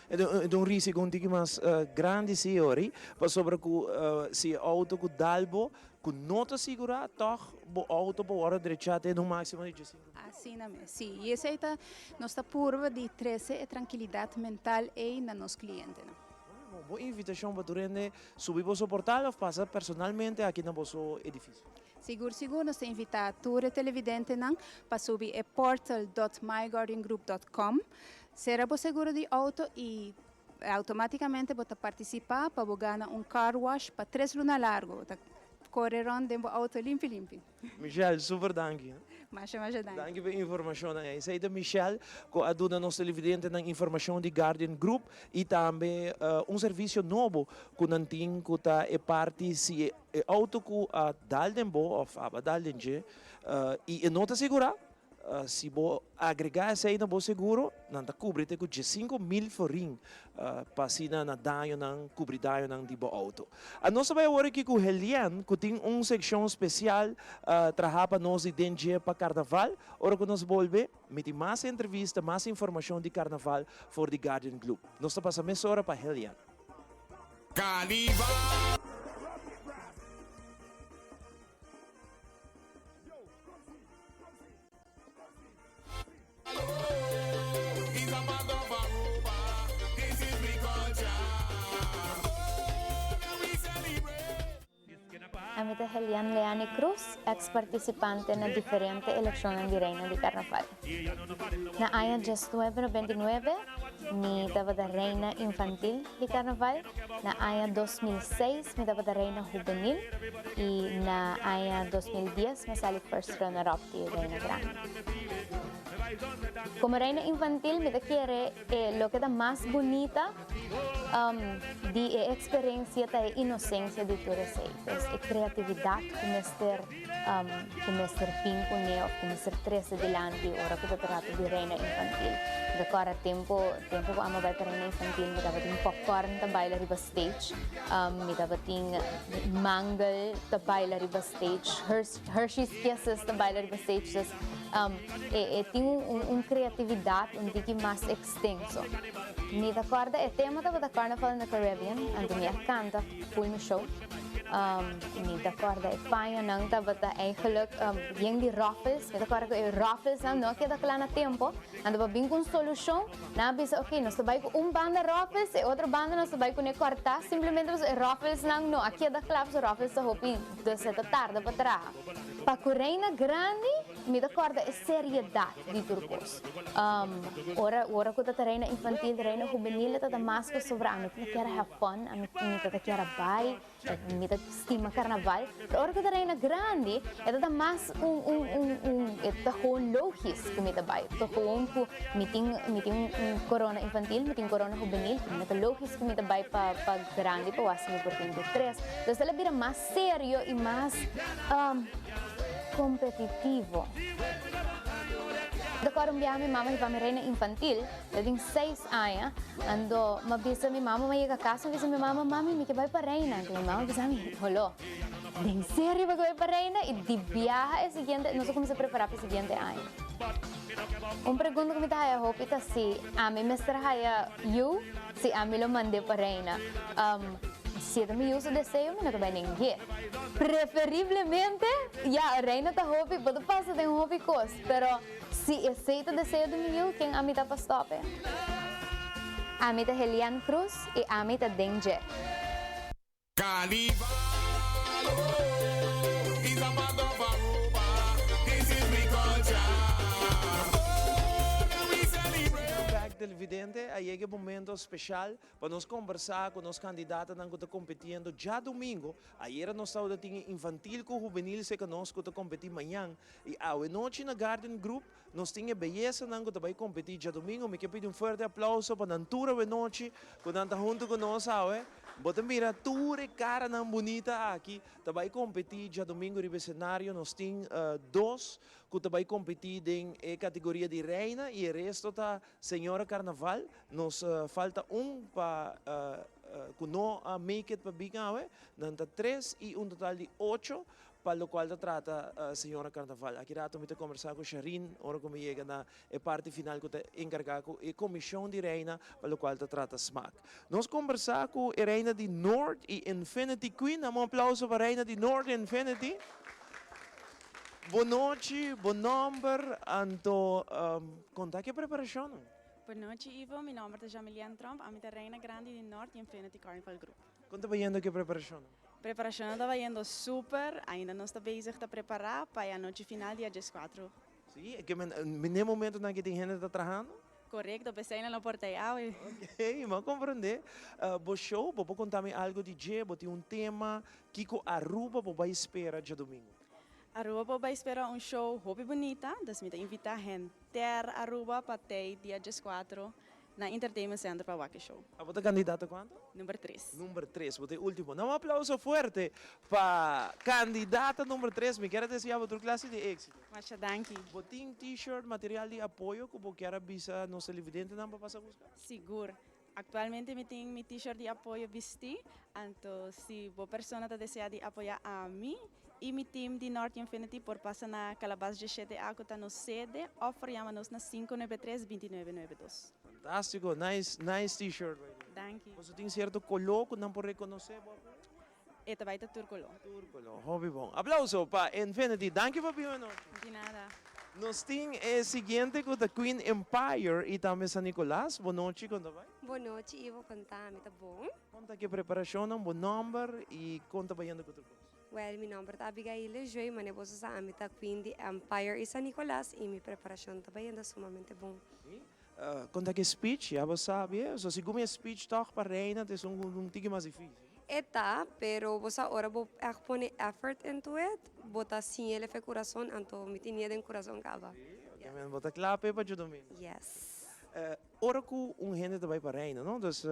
E ta un risico un tiki mas grandi sí ori, pasobra cu si e auto cu dal bo cu no ta sigura, tog bo auto por worde drecha te na un maximo di diesinco mil. Asina mes, sí. Y esey ta, nos ta purba di trece e trankilidad mental ey na nos clientenan. Bon, bon invitacion pa tur hende subi boso portal of pasa personalmente aki na boso edificio. Sigur, sigur, nos ta invita tur e televidentenan pa subi e portal dot myguardiangroup dot com, cera bo seguro di auto y automaticamente bo ta participa pa bo gana un car wash pa tres luna largo. Bo ta core rond den bo auto limpi limpi. Michelle, super danki. Masha masha danki. Danki pa e informashonnan ei. Esei ta Michelle ku a duna nos televidentenan informashon di Guardian Group i tambe un servisio nobo ku nan tin ku ta e parti si e outo ku a dal den bo òf aba dal den dje i e no ta sigurá. Si bo agregá esei na bo seguro, nan ta kubri te ku diesinko mil forin pa asina na dañonan, kubri dañonan di bo outo. Nos ta bai awor aki ku Helien ku tin un sekshon spesial trahá pa nos di den dje pa Karnaval. Ora ku nos bolbe, mi tin mas entrevista, mas informashon di Karnaval for di Guardian Group. Nos ta pasa mesora pa Helien. Carnival. Ami ta Helian Leani Cruz, ex participante na diferente eleccionnan di Reina di Carnaval. Na aña diesnuebe noventa i nuebe mi tabata Reina Infantil di Carnaval, na aña 2006 mi tabata Reina Hubenil y na aña 2010 mi a sali first runner up di Reina Grandi. Como Reina Infantil mi ta kere e loke ta mas bunita di e experiencia ta e inocencia di tur esey. Pues e creatividad cu mester cu mester bin cune of cu mester trece dilanti ora cu ta trata di Reina Infantil. Mi ta corda tempo tempo cu amo bay pa Reina Infantil mi tabatin popcorn ta baila riba stage, mi tabatin mangel ta baila riba stage, Hershey's Kisses ta baila riba stage. Dus e tin un creatividad un tiki mas extenso. Mi ta corda e tema tabata Carnival in the Caribbean, anto mi a canta full mi show. Mi ta corda e pañanan tabata eigenlijk yen di ruffles. Mi ta corda cu e rufflesnan no a keda cla na tempo, anto pa bin cu un solucion nan a bisa ok nos ta bay cu un banda ruffles e otro banda nos ta bay cune corta simplemente pasobra e rufflesnan no a keda cla pasobra ruffles ta hopi dus e ta tarda pa traha. Pa cu Reina Grandi mi ta corda e seriedad di tur cos. Ora ora cu ta ta Reina Infantil, Reina Hubenil e ta ta mas pasobra ami ta kier have fun, ami mi ta ta kier a bay, mi ta stima carnaval. Pero ora cu ta Reina Grandi e ta ta mas un un un un e ta gewoon logisch cu mi ta bay. Ta gewoon cu mi tin mi tin un corona infantil, mi tin corona hubenil, mi ta logisch cu mi ta bay pa pa grandi pa wak si mi por tin tur tres. Entonces el a bira mas serio y mas competitivo. Dacor un biaha mi mama hiba mi reina infantil, el tin seis aña, ando m'a bisa mi mama, m'a yega cas m'a bisa mi mama, mami mi ke bay pa reina, anto mi mama a bisa mi, holo, den serio bo ke bay pa reina? Y di biaha e siguiente, nos a cuminsa prepara pa e siguiente aña. Un pregunta cu mi ta haya hopi ta si ami mester haya yu, si ami lo mand'e pa reina. Si e ta mi yu su deseo, mi no ta bai neng'e. Preferiblemente, ya, reina ta hopi, bo ta pasa den hopi kos, pero si esei ta deseo di mi yu, ken ami ta pa stòp e? Ami ta Helian Cruz i ami ta den dje. Carnival, oh, is a part of Aruba, this is we culture, oh, that we celebrate. televidente, a yega e momento special pa nos conversa cu nos candidatanan cu ta competiendo djadomingo. Ayera nos tabata tin e infantil cu hubenil seca nos cu ta competi mañan. Y awe nochi na Guardian Group nos tin e beyesanan cu ta bay competi djadomingo. Mi ke pidi un fuerte aplauso pa nan tur awe nochi cu nan ta hunto cu nos awe. Bo ta mira tur e caranan bunita aki ta bay competi djadomingo riba escenario. Nos tin dos cu ta bay competi den e categoria di reina y e resto ta señora carnaval. Nos falta un pa cu no a make it pa bin awe. Nan ta tres y un total di ocho pa locual ta trata señora carnaval. Aki rato mi ta combersa cu Sharine ora cu mi yega na e parti final cu ta encarga cu e comision di reina pa locual ta trata smaak. Nos combersa cu e reina di Noord y Infinity Queen. Dame un aplauso pa reina di Noord y Infinity. Bo nochi, bo nomber, anto conta ki e preparacionnan. Bo nochi Ivo, mi nomber ta Jamilienne Tromp, ami ta reina grandi di Noord y Infinity Carnival Group. Con ta bayendo ki e preparacionnan? Preparacionnan ta bayendo super, ainda nos ta bezig ta prepara pa e anochi final dia diescuatro. Sí, ke men n'e momentonan ke tin hende ta trahando? Korekto, p'esei nan lo por ta ei awe. Ok, mi a komprendé. Bo show, bo por konta mi algu di dje? Bo tin un tema? Kiko Aruba bo bai spera djadumingu? Aruba por bai spera un show hopi bunita, dus mi ta invitá henter Aruba pa t'ei dia dieskuatro Na Entertainment Center pa wak e show. Abo ta candidato cuanto? Number tres. Number tres, bo ta e ultimo. Nan un aplauso fuerte pa candidata number tres. Mi kier a desea bo tur clase di exito. Masha danki. Bo tin t-shirt, material di apoyo cu bo kier a bisa nos televidentenan pa pasa busca? Sigur. Actualmente mi tin mi t-shirt di apoyo bisti, anto si bo persona ta desea di apoya ami y mi team di Norte Infinity por pasa na Calabas Djeshete A cu ta nos sede of por yama nos na sinku nuebe tres binti nuebe nuebe dos. Fantastico, nice nice t-shirt by the way. Danki. Boso tin cierto color cu nan por reconoce bo apoyo? E ta bay ta tur color. Tur color, hopi bon. Aplauso pa Infinity. Danki pa bin anochi. Di nada. Nos tin e siguiente cu ta Queen Empire y tambe San Nicolas. Bo nochi, con ta bay? Bo nochi Ivo, con ta? Mi ta bon. Con ta ke preparacionnan, bo nomber y con ta bayendo cu tur cos? Well, mi nomber ta Abigail Lejuey, mane boso sa ami ta Queen di Empire y San Nicolas y mi preparacion ta bayendo sumamente bon. Sí? Con ta ke speech? Ya bo sabi e? So segun mi e speech toch pa reina ta esun un tiki mas dificil. E ta, pero bo sa ora bo echt pone effort into it, bo ta siña el efe curason, anto mi tin nie den curason caba. Sí? Ok, men bo ta cla p'e pa djodomingo? Yes. Ora ku un hende ta bai pa Reino, no? Dus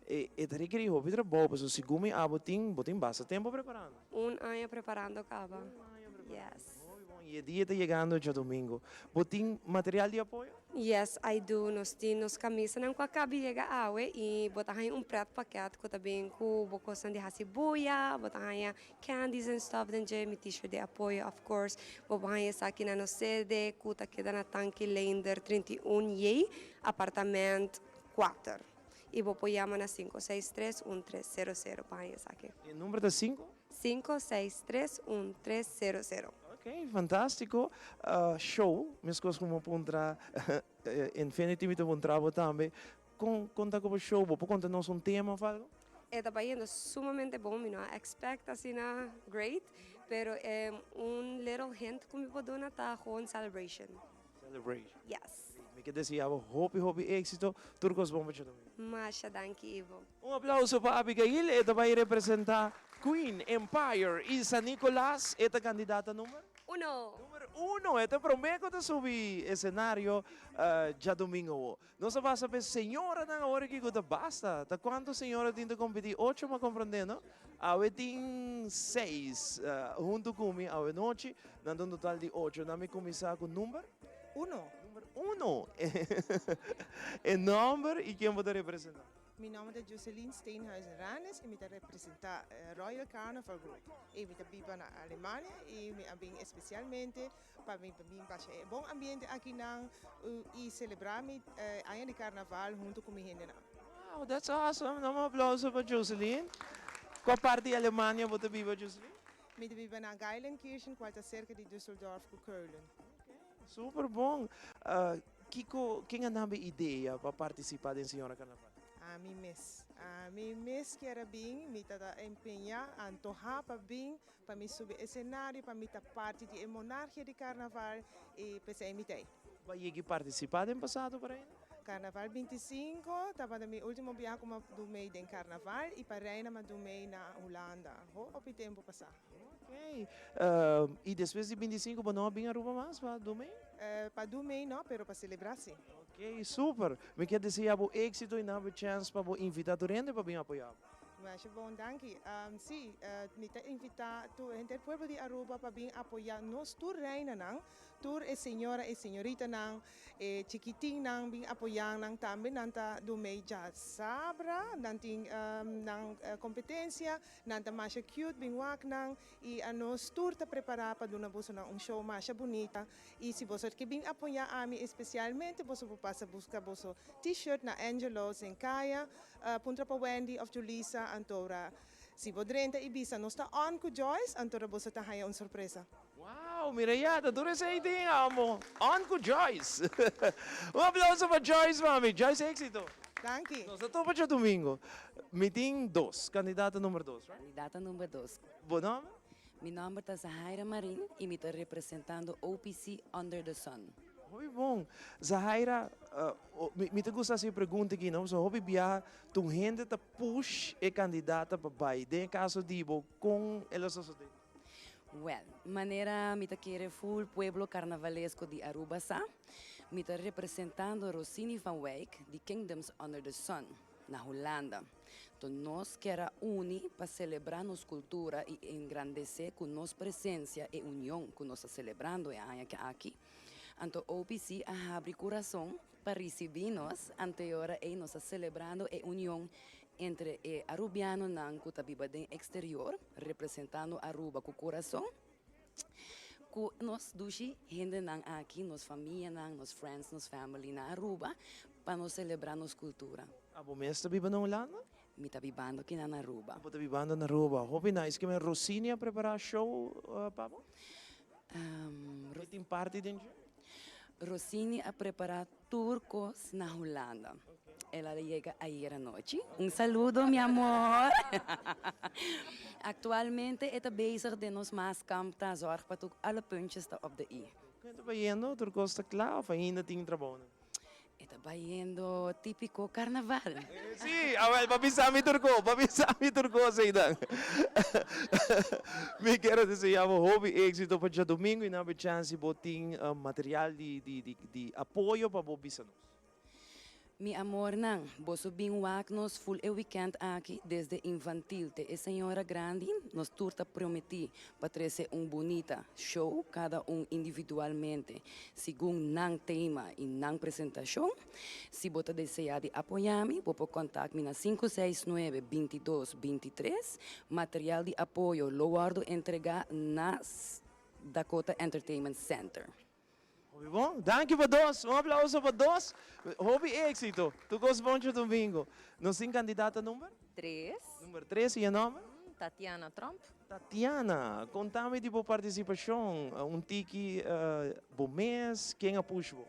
e ta rekerí hopi trabou, pasobra segun mi abo tin, bo tin basta tempu preparando. Un aña preparando kaba. Un aña preparando. Yes. Hopi bon. I e dia ta yegando djadumingu. Bo tin material di apoyo? Yes, I do. Nos tin nos kamisanan ku a kabi yega awe i bo ta haña un pret pakèt ku ta bin ku bo kosnan di hasi buya, bo ta haña Candies and stuff den dje, mi t-shirt di apoyo of course. Bo por haña esaki na nos sede cu ta keda na Tanki Leender 31 J, apartament kuater. Y bo por yama na sinku seis tres un tres sero sero pa haña esaki. E number ta sinku? Sinku seis tres un tres sero sero. Ok, fantastico. Show, mescos cu bo puntra Infinity mi ta puntra bo tambe. Con con ta cu bo show? Bo por conta nos un tema of algo? E ta bayendo sumamente bon, mi no a expect asina great, pero un little hint cu mi por duna ta gewoon celebration. Celebration. Yes. Mi ke desea bo hopi hopi exito, tur cos bon pa djodomingo. Masha danki Ivo. Un aplauso pa Abigail, e ta bay representa Queen, Empire y San Nicolas, e ta candidata number? Uno. Number uno, e ta prome cu ta subi escenario djadomingo awo. Nos a pasa p'e señoranan awor aki ku ta basta. Ta kuantu señora tin ta kompetí? Ocho m'a komprondé, no? Awe tin seis huntu ku mi awe nochi. Nan ta un total di ocho. Nan mi kuminsá ku number? Uno. Number uno. E nòmber i ken bo ta representá? Mi nòmber ta Joseline Steenhuizen Ranes i mi ta representá Royal Carnival Group. I mi ta biba na Alemania i mi a bin espesialmente Pa mi bin pasha e bon ambiente akinan y celebra mi aña di carnaval hunto cu mi hendenan. Wow, that's awesome! Dame un aplauso pa Joseline. Cua parti di Alemania bo ta biba, Joseline? Mi ta biba na Geilenkirchen, cual ta cerca di Düsseldorf cu Keulen. Ok, super bon. Kico, ken a nabe idea pa participa den Señora Carnaval? Ami mes. Ami mes kier a bin, mi ta ta empeña, antoha pa bin Pa mi subi esenario, pa mi ta parti di e monarchia di carnaval y p'esey mi ta ey. Bo a yegi participa den pasado por ainda? Carnaval 25 tabata mi ultimo biaha cu m'a du mee den Carnaval y pa Reina m'a du mee na Hulanda. Hopi tempo pasa. Ok. Y despues di 25 bo no a bin Aruba mas pa du mee? Pa du mee no, pero pa celebra si. Ok, super. Mi kier desea bo exito y na bo chance pa bo invita tur hende pa bin apoya bo. Masha bon, danki. Si, mi ta invita tur henter pueblo di Aruba pa bin apoya nos tur reinanan, tur e señora y señoritanan, e chikitinnan bin apoya nan tambe. Nan ta do mei djasabra, nan tin nan competencia, nan ta masha cute, bin wak nan y anos tur ta prepara pa duna bosonan un show masha bunita. Y si boso ke bin apoya ami especialmente, boso por pasa busca boso t-shirt na Angelo's den Caya, puntra pa Wendy of Julisa, antora si bo drenta y bisa nos ta on cu Joyce, antora boso ta haya un sorpresa. Wow, mira ya, ta tur esey tin amo. On cu Joyce. Un aplauso pa Joyce mami. Joyce exito. Danki. Nos ta topa djadomingo. Mi tin dos, candidata number dos, right? Candidata number dos. Bo nomber? Mi nomber ta Zahaira Marin y mi ta representando OPC Under the Sun. Hopi bon. Zahaira, mi ta gusta haci e pregunta aki, no? Pasobra hopi biaha tur hende ta push e candidata pa bay. Den e caso di bo, con el a sosode? Wel, manera mi ta kere full pueblo carnavalesco di Aruba sa, mi ta representando Rossini van Wijk di Kingdoms Under the Sun na Hulanda. To nos kier a uni pa celebra nos cultura y engrandece cu nos presencia e union cu nos ta celebrando e aña aki. Anto OPC a habri curason pa ricibi nos, anto e ora ey nos ta celebrando e union entre e Arubianonan cu ta biba den exterior, representando Aruba cu curason, cu nos dushi hendenan aki, nos famianan, nos friends, nos family na Aruba, pa nos celebra nos cultura. Abo mes ta biba na Hulanda? Mi ta bibando aki na Aruba. Bo ta bibando na Aruba. Hopi nice. Kimen Rossini a prepara show pa bo? E tin parti den dje? Rossini a prepara tur cos na Hulanda. El a yega ayer anochi. Un saludo mi amor. Actualmente e ta bezig den nos maaskamp ta zorg pa tur alle puntjes ta op de i. Con e ta bayendo? Tur cos ta cla of ainda tin trabounan? E ta bayendo tipico carnaval. Sí, awel, pa bisa mi tur cos, pa bisa mi tur cos einan. Mi kier a desea bo hopi exito pa djadomingo y nan bo chance bo tin material di di di di apoyo pa bo bisa nos. Mi amornan, boso bin wak nos full e weekend aki desde infantil te e señora grandi, nos tur ta prometi pa trece un bunita show cada un individualmente segun nan tema y nan presentacion. Si bo ta desea di apoya mi, bo por contact mi na sinku seis nuebe, bintidos, bintitres. Material di apoyo lo wordo entrega na Dakota Entertainment Center. Hopi bon, danki pa dos, un aplauso pa dos. Hopi exito. Tur cos bon djadomingo. Nos tin candidata number? Tres. Number tres y e nomber? Tatiana Tromp. Tatiana, conta mi di bo participacion, un tiki bo mes, ken a push bo?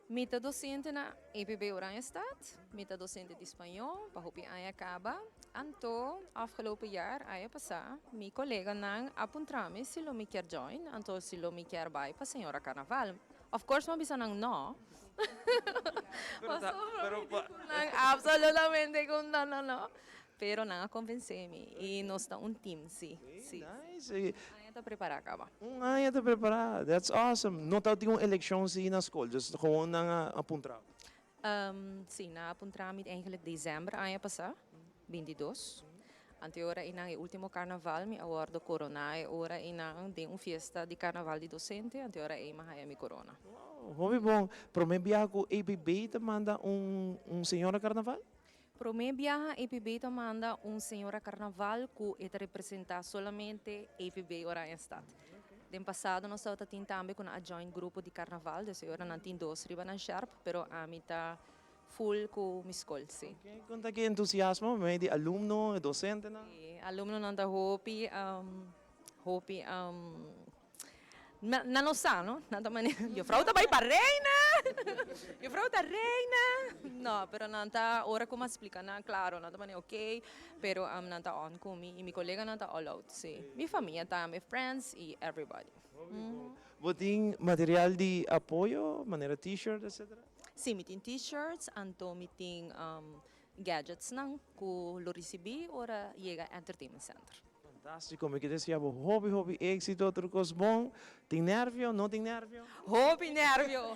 Mi ta docente na EPB Oranjestad, mi ta docente di Spañó pa hopi aña caba. Anto afgelopen jaar, aña pasa, mi coleganan a puntra mi si lo mi kier join, anto si lo mi kier bay pa Señora Carnaval. Of course mi a bisa nan no. Pasobra mi di cu nan absolutamente cu no, no, no. Pero nan a convence mi y nos ta un team, si, si. Nice. Un aña ta prepara caba. Un aña ta prepara, that's awesome. No tabatin un eleccion si na school, just gewoon nan a puntra bo? Si, nan a puntra mi eigenlijk december aña pasa, bintidos. Anto e ora einan e ultimo carnaval mi a wordo corona e ora einan den un fiesta di carnaval di docente, anto e ora ei mi a haya mi corona. Wow, hopi bon. Prome biaha cu ABB ta manda un un señora carnaval? Prome biaha APB ta manda un señora carnaval cu e ta representa solamente APB Oranjestad. Den pasado nos tabata tin tambe cu nan a join grupo di carnaval, dus e ora nan tin dos riba nan sjerp, pero ami ta full cu mi scol, si. Con ta ki entusiasmo mei di alumno e docentenan? Si, alumnonan ta hopi, hopi. Nan no sa, no? Nan ta manera, juffrouw ta bai pa reina! Juffrouw ta reina! No, pero nan ta, ora ku mi a splika nan, klaro, nan ta manera ok, pero nan ta on ku mi i mi koleganan ta all out, sí. Mi famia tambe, friends i everybody. Bo tin material di apoyo, manera t-shirt, etcetera? Si, mi tin t-shirts, anto mi tin gadgets nan ku lo risibí ora yega Entertainment Center. Fantástiko, mi ke desea bo hopi hopi éksito, tur kos bon. Tin nèrvio, no tin nèrvio? Hopi nèrvio!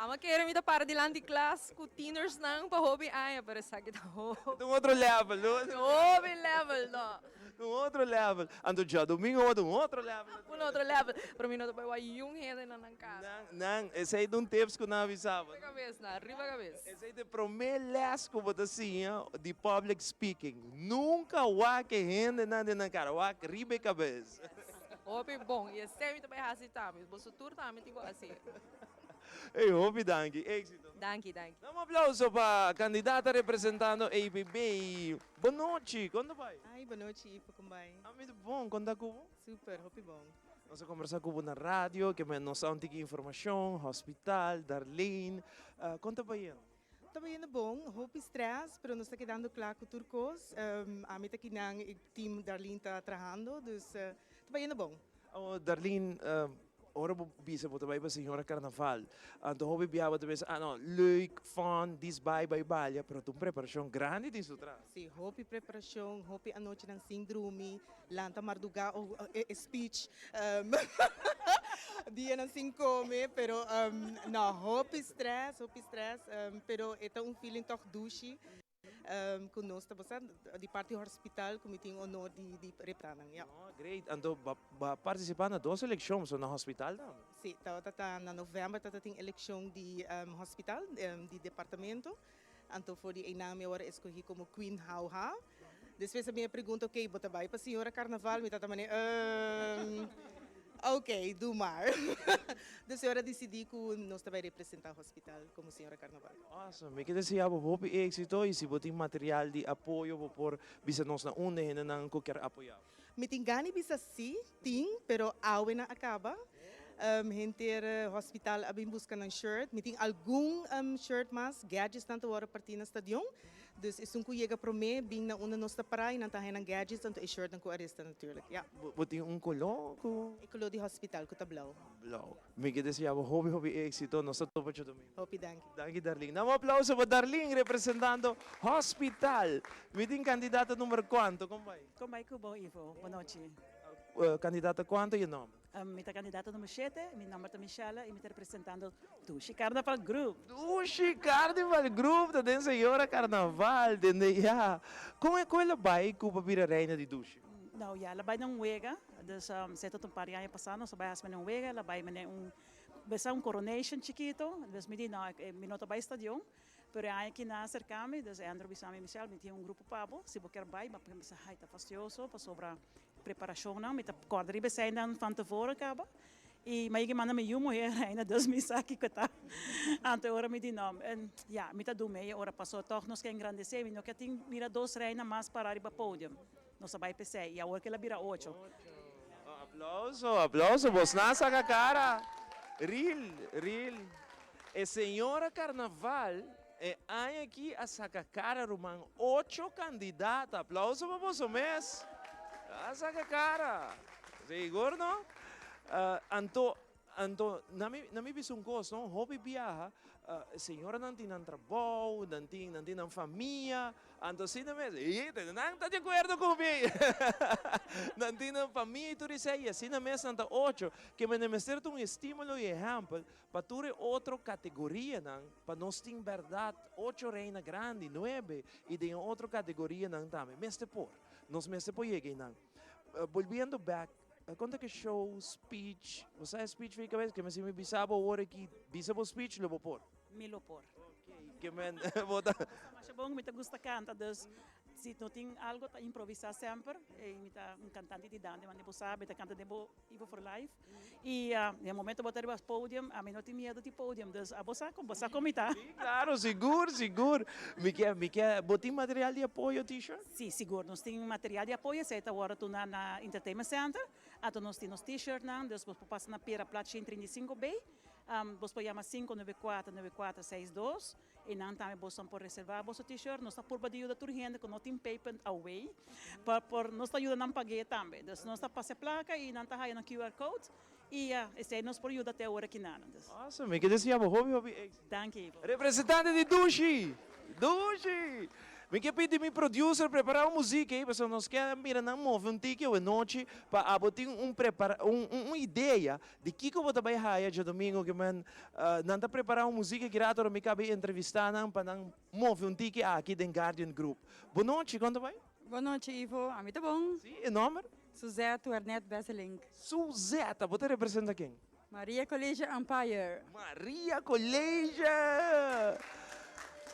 Amo kere mi ta para dilanti klas ku tieners nan pa hopi aña, pero esaki ta hopi. Ta un otro level, no? Hopi level, no. Ta un otro level. Anto djadomingo bo ta un otro level. Un otro level. Pero mi no ta por wak yun hende na nan kara. Nan, nan, esei ta un tips ku nan a bisa bo. Riba kabes, nan, riba kabes. Esei ta e promé les ku bo ta siña di public speaking. Nunka wak e hendenan den nan kara, wak riba e kabes. Hopi bon. I esei mi ta bai hasi tambe. Boso tur tambe tin ku hasi. Ey hopi danki, éxito. Danki, danki. Dam un aplauso pa candidata representando APB. Bon nochi, con ta bai? Ay, bon nochi Ivo, con bai? Ami ta bon, con ta cu bo? Super, hopi bon. Nos a conversa cu bo na radio, ke men nos a un tiki informacion, hospital, Darlene, con ta bai yendo? Ta bai yendo bon, hopi stress, pero nos ta kedando cla cu tur cos. Ami ta kinan y team Darlene ta trahando, dus ta bai yendo bon. Awo Darlene, ora bo bisa bo ta bai pa Señora Carnaval, anto hopi bia bo ta pensa, ah no, leuk, fun, dis bai, bai balia, pero ta un preparacion grandi tin su tras. Si, hopi preparacion, hopi anochinan sin drumi, lanta marduga o e speech, dianan sin come, pero no, hopi stress, hopi stress, pero e ta un feeling toch dushi. Cu nos ta basa di parti hospital cu mi tin honor di di repta nan, ja. Oh, great. Anto ba ba participa na dos eleccion, so na hospital tambe? Si, tabata ta na november tabata tin eleccion di hospital, di departamento. Anto for di einan mi a worde escogi como Queen Hauha. Despues a bin e pregunta, ok, bo ta bay pa Señora Carnaval? Mi tata mane, ehm, ok, doe maar. Dus e ora dicidi cu nos ta bay representa hospital como Señora Carnaval. Awesome, mi ke desea bo hopi éxito y si bo tin material di apoyo bo por bisa nos na unda hendenan cu kier apoya bo. Mi tin gana di bisa si, tin, pero awe nan a caba. Henter hospital a bin busca nan shirt. Mi tin algun shirt mas, gadgets nan ta worde parti na stadion. Dus esun cu yega prome bin na unda nos ta para y nan ta haya nan gadgets anto e shirtnan cu a resta natuurlijk, ja. Bo tin un color cu? E color di hospital cu ta blauw. Blauw. Mi ke desea bo hopi hopi éxito. Nos ta topa djadomingo. Hopi danki. Danki Darlene. Dam un aplauso pa Darlene representando Hospital. Mi tin kandidata number kuanto? Kon bai? Kon bai ku bo Ivo? Bon nochi. Kandidata kuanto y e nomber? Mi ta kandidata number shete. Mi nomber ta Michelle y mi ta representando Dushi Carnaval Group. Dushi Carnival Group ta den Señora Carnaval dende ya. Kon e kon el a bai ku pa bira reina di Dushi? Nou ya, el a bai na un wega. Dus esei ta un par di aña pasá nos a bai hasi mene un wega, el a bai mene un besa un coronation chikito, dus mi di no mi no ta bai stadion, pero e aña aki nan a aserka mi, dus Andrew bisa mi, Michelle mi tin un grupo pa bo, si bo kier bai, ma mi bisa hay ta fastioso pasobra preparashonnan, mi ta kòrda riba eseinan van tevoren kaba, i mi a yega manda mi yu muhé reina dus mi sa kiko ta, anto e ora mi di no, ya mi ta duna e ora paso tòg nos ke engrandesé, mi no ke tin mira dos reina mas para riba podium. Nos a bai p'esei y awor kila bira ocho. Aplauso, aplauso, bosnan a saca cara. Real, real. E señora Carnaval e aña aki a saca cara ruman. Ocho candidata. Aplauso pa boso mes. A saca cara. Sigur no? Anto Anto, na mi, na mi bisa un kos, no? Hopi biaha, señoranan tin nan trabou, nan tin, nan tin nan famia, anto asina mes, i nan ta di akuerdo ku mi! Nan tin nan famia i tur esei, i asina mes nan ta ocho, ke mende mester ta un estímulo i ehèmpel pa tur e otro kategorianan, pa nos tin bèrdat ocho reina grandi, nuebe, i den e otro kategorianan tambe. Mester por. Nos mester por yega einan. Bolbiendo bèk. Konta ke show, speech, bo sa e speech for e kabes? Ke men si mi bisa bo awor aki, bisa bo speech lo bo por? Mi lo por. Ke men bo ta. Masha bon, mi ta gusta kanta, dus si no tin algo ta improvisa semper, y mi ta un kantante di dande, mane bo sa, mi ta kanta den bo Ivo for Life, y den momento bo ta riba podium, ami no tin miedo di podium, dus abo sa bo sa kon mi ta. Si, claro, sigur, sigur. Mi ke, mi ke, bo tin material di apoyo, T-shirt? Si, sigur. Nos tin material di apoyo, esei ta wòrdu tuna na Entertainment Center. Anto nos tin nos T-shirtnan, dus bos por pasa na Pera Plat 135 B. Bos por yama 594 9462 i nan tambe boso por reservá boso T-shirt. Nos ta purba di yuda tur hende ku no tin paypunt away pa por nos ta yuda nan pag'é tambe. Dus nos ta pasa e plaka i nan ta haya nan QR code. Y ya, esey nos por yuda te awor aki nan. Awesome, mi ke desea bo hopi hopi exito. Danki Ivo. Representante di Dushi! Dushi! Mi ke pidi mi producer prepara un muziek ey pasobra nos ke mira nan move un tiki awe nochi pa abo tin un prepara un un idea di kiko bo ta bay haya djadomingo ke men nan ta prepara un muziek aki rato ora mi kabe entrevista nan pa nan move un tiki aki den Guardian Group. Bo nochi, kon ta bay? Bo nochi Ivo, ami ta bon. Si, e nomber? Suzette Wernet Besselink. Suzette, bo ta representa ken? Maria College Empire. Maria College!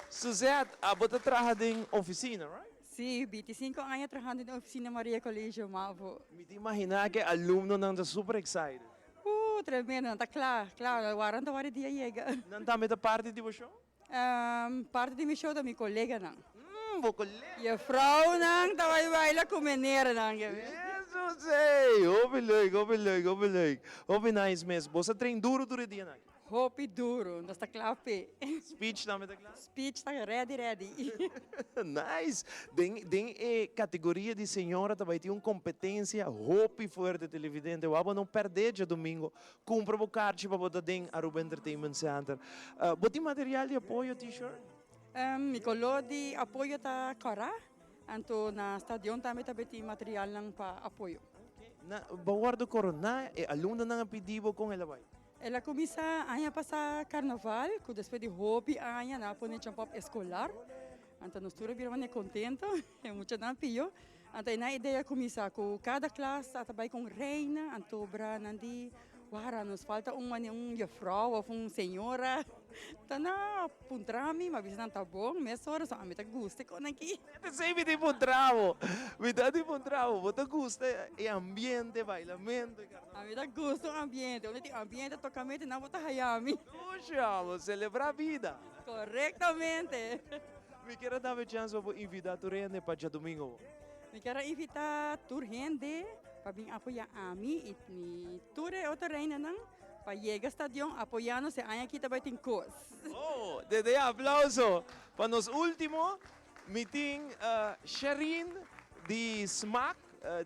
Suzette, abo ta traha den oficina, right? Si, bintisinco aña trahando den oficina Maria College Mavo. Mi ta imagina cu e alumnonan ta super excited. Uh, tremendo, nan ta cla, cla, wara nan ta wara e dia yega. Nan tambe ta parti di bo show? Parti di mi show ta mi coleganan. Mm, bo colega. Juffrouwnan ta bay baila cu meneernan. Jesus ey! Hopi leuk, hopi leuk, hopi leuk. Hopi nice mes. Bo sa train duro tur e dianan aki? Hopi duro. Nos ta kla p'e. Speech tambe ta kla? Speech ta ready ready. Nice! Den den e categoria di señora ta bay tin un competencia hopi fuerte televidente. Wou bo no perde djadomingo Cumpra bo karchi pa bo ta den Aruba Entertainment Center. Bo tin material di apoyo, t-shirt? Mi color di apoyo ta cora, anto na stadion tambe ta tin materialnan pa apoyo. Na, bo wordo corona, e alumnonan a pidi bo con el a bay? El a cuminsa aña pasa carnaval, cu despues di hopi aña nan a pone champop escolar, anto nos tur a bira manera contento, e muchanan pio. Anto e nan idea cuminsa cu cada klas a ta bay con reina, anto bra nan di wara nos falta un mane un juffrouw of un señora. Ta nan a puntra mi, mi a bisa nan ta bon, mesora so ami ta gusta e con aki. Esey mi tin puntra bo, mi ta tin puntra bo, bo ta gusta e ambiente, bailamento e carnaval? Ami ta gusta un ambiente, unda tin ambiente tocamento nan bo ta haya mi. Dushi amo, celebra bida. Correctamente. Mi kier a daba e chance pa bo invita tur hende pa djadomingo. Mi kier a invita tur hende pa bin apoya ami y mi tur e otro reinanan pa yega stadion apoya nos e aña aki ta bay tin cos. Oh, desde ya aplauso pa nos ultimo. Mi tin Sherine di Smaak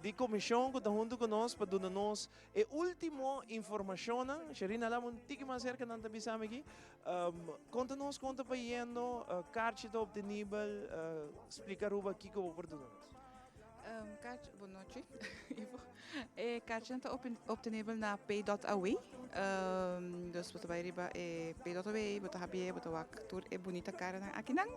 di comision cu ta hunto cu nos pa duna nos e ultimo informacionnan. Sherine, hala un tiki mas cerca nan ta bisa mi aki. Konta nos kon ta bayendo, karchi ta obtenibel, splika Aruba kiko bo por duna nos. Karchi, bon nochi Ivo. E karchinan ta obtenibel na pay.away. Dus bo ta bai riba e pay.away, bo ta habié, bo ta wak tur e bunita karanan akinan.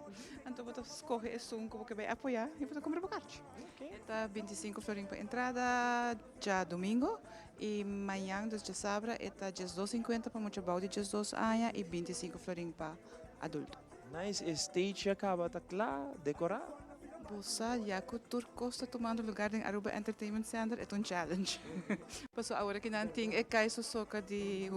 Anto bo ta skohe esun ku bo ke bai apoyá i bo ta kumpra bo karchi. E ta bintisinko florin pa entrada. Djadomingo y mañan dus djasabra e ta diesdos cincuenta pa mucha bou di diesdos aña y binticinco florin pa adulto. Nice, e stage ya caba ta cla, decora? Bo sa ya cu tur cos ta tumando lugar den Aruba Entertainment Center e ta un challenge. Pasobra awor aki nan tin e Kaiso Soca di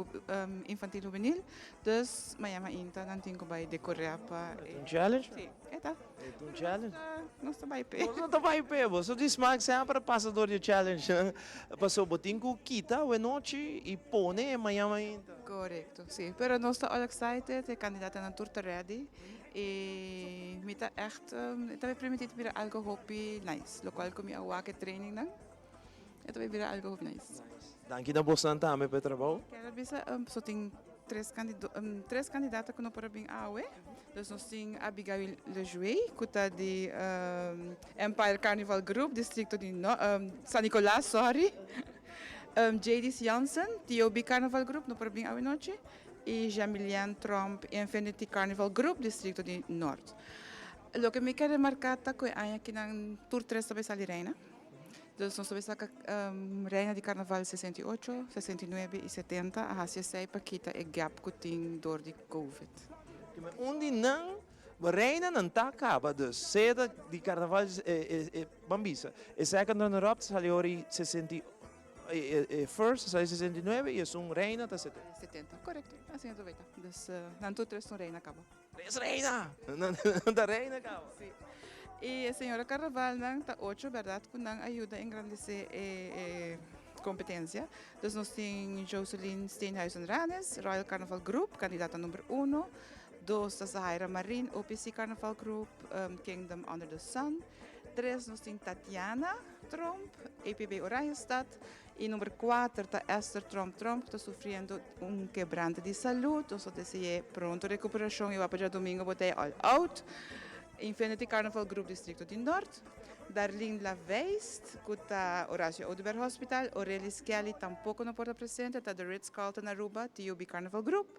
infantil hubenil dus mañan mainta nan tin cu bay decora pa e. E ta un challenge? Si, e ta. E ta un challenge. Nos ta bai p'e. Boso ta bai p'e. Boso di smaak semper a pasa dor di e challenge. Paso bo tin ku kita awenochi i pone e mañan mainta. Korekto, si. Pero nos ta all excited, e kandidatonan tur ta ready. I mi ta ègt, e ta bai permití ta bira algo hopi nice. Lokual ku mi a wak e trainingnan, e ta bai bira algo hopi nice. Danki na bosnan tambe pa e trabou. Kier a bisa, so tin tres tres kandidato ku no por a bin awe. Dus nos tin Abigail Lejuey ku ta di Empire Carnival Group, distrikto di San Nicolas, sorry. Jadis Jansen, TOB Carnival Group, no por a bin awe nochi. I Jamilian Tromp, Infinity Carnival Group, distrikto di Nort. Loke mi ke remarká ta ku e aña akinan tur tres ta bai sali reina. Dus nos ta bai saka reina di karnaval 68, 69 i 70 a hasi esei pa kita e gap ku tin dor di covid. Un di nan reinanan ta kaba dus sea ta di karnaval ban bisa e second runner up ta sali ora i sesenta i e first ta sali 69 i esun reina ta 70. 70 korekto asina ta bai ta dus nan tur tres un reina kaba. Tres reina! Nan ta reina caba. Sí. Y e señora Carnavalnan ta ocho, berdad, cu nan a yuda engrandece e competencia. Dus nos tin Joseline Steenhuizen Ranes, Royal Carnaval Group, candidata number uno. Dos ta Zahaira Marin, OPC Carnaval Group, Kingdom Under the Sun. Tres nos tin Tatiana Tromp, EPB Oranjestad. Y number cuater ta Esther Tromp Tromp cu ta sufriendo un quebrante di salud. Nos ta dese'e pronto recuperacion y wak pa djadomingo bo ta e all out. Infinity Carnival Group Districto di Noord. Darlene Laveist cu ta Horacio Oduber Hospital. Aurelis Kelly tampoco no por ta presente, ta The Ritz Carlton Aruba, TUB Carnival Group.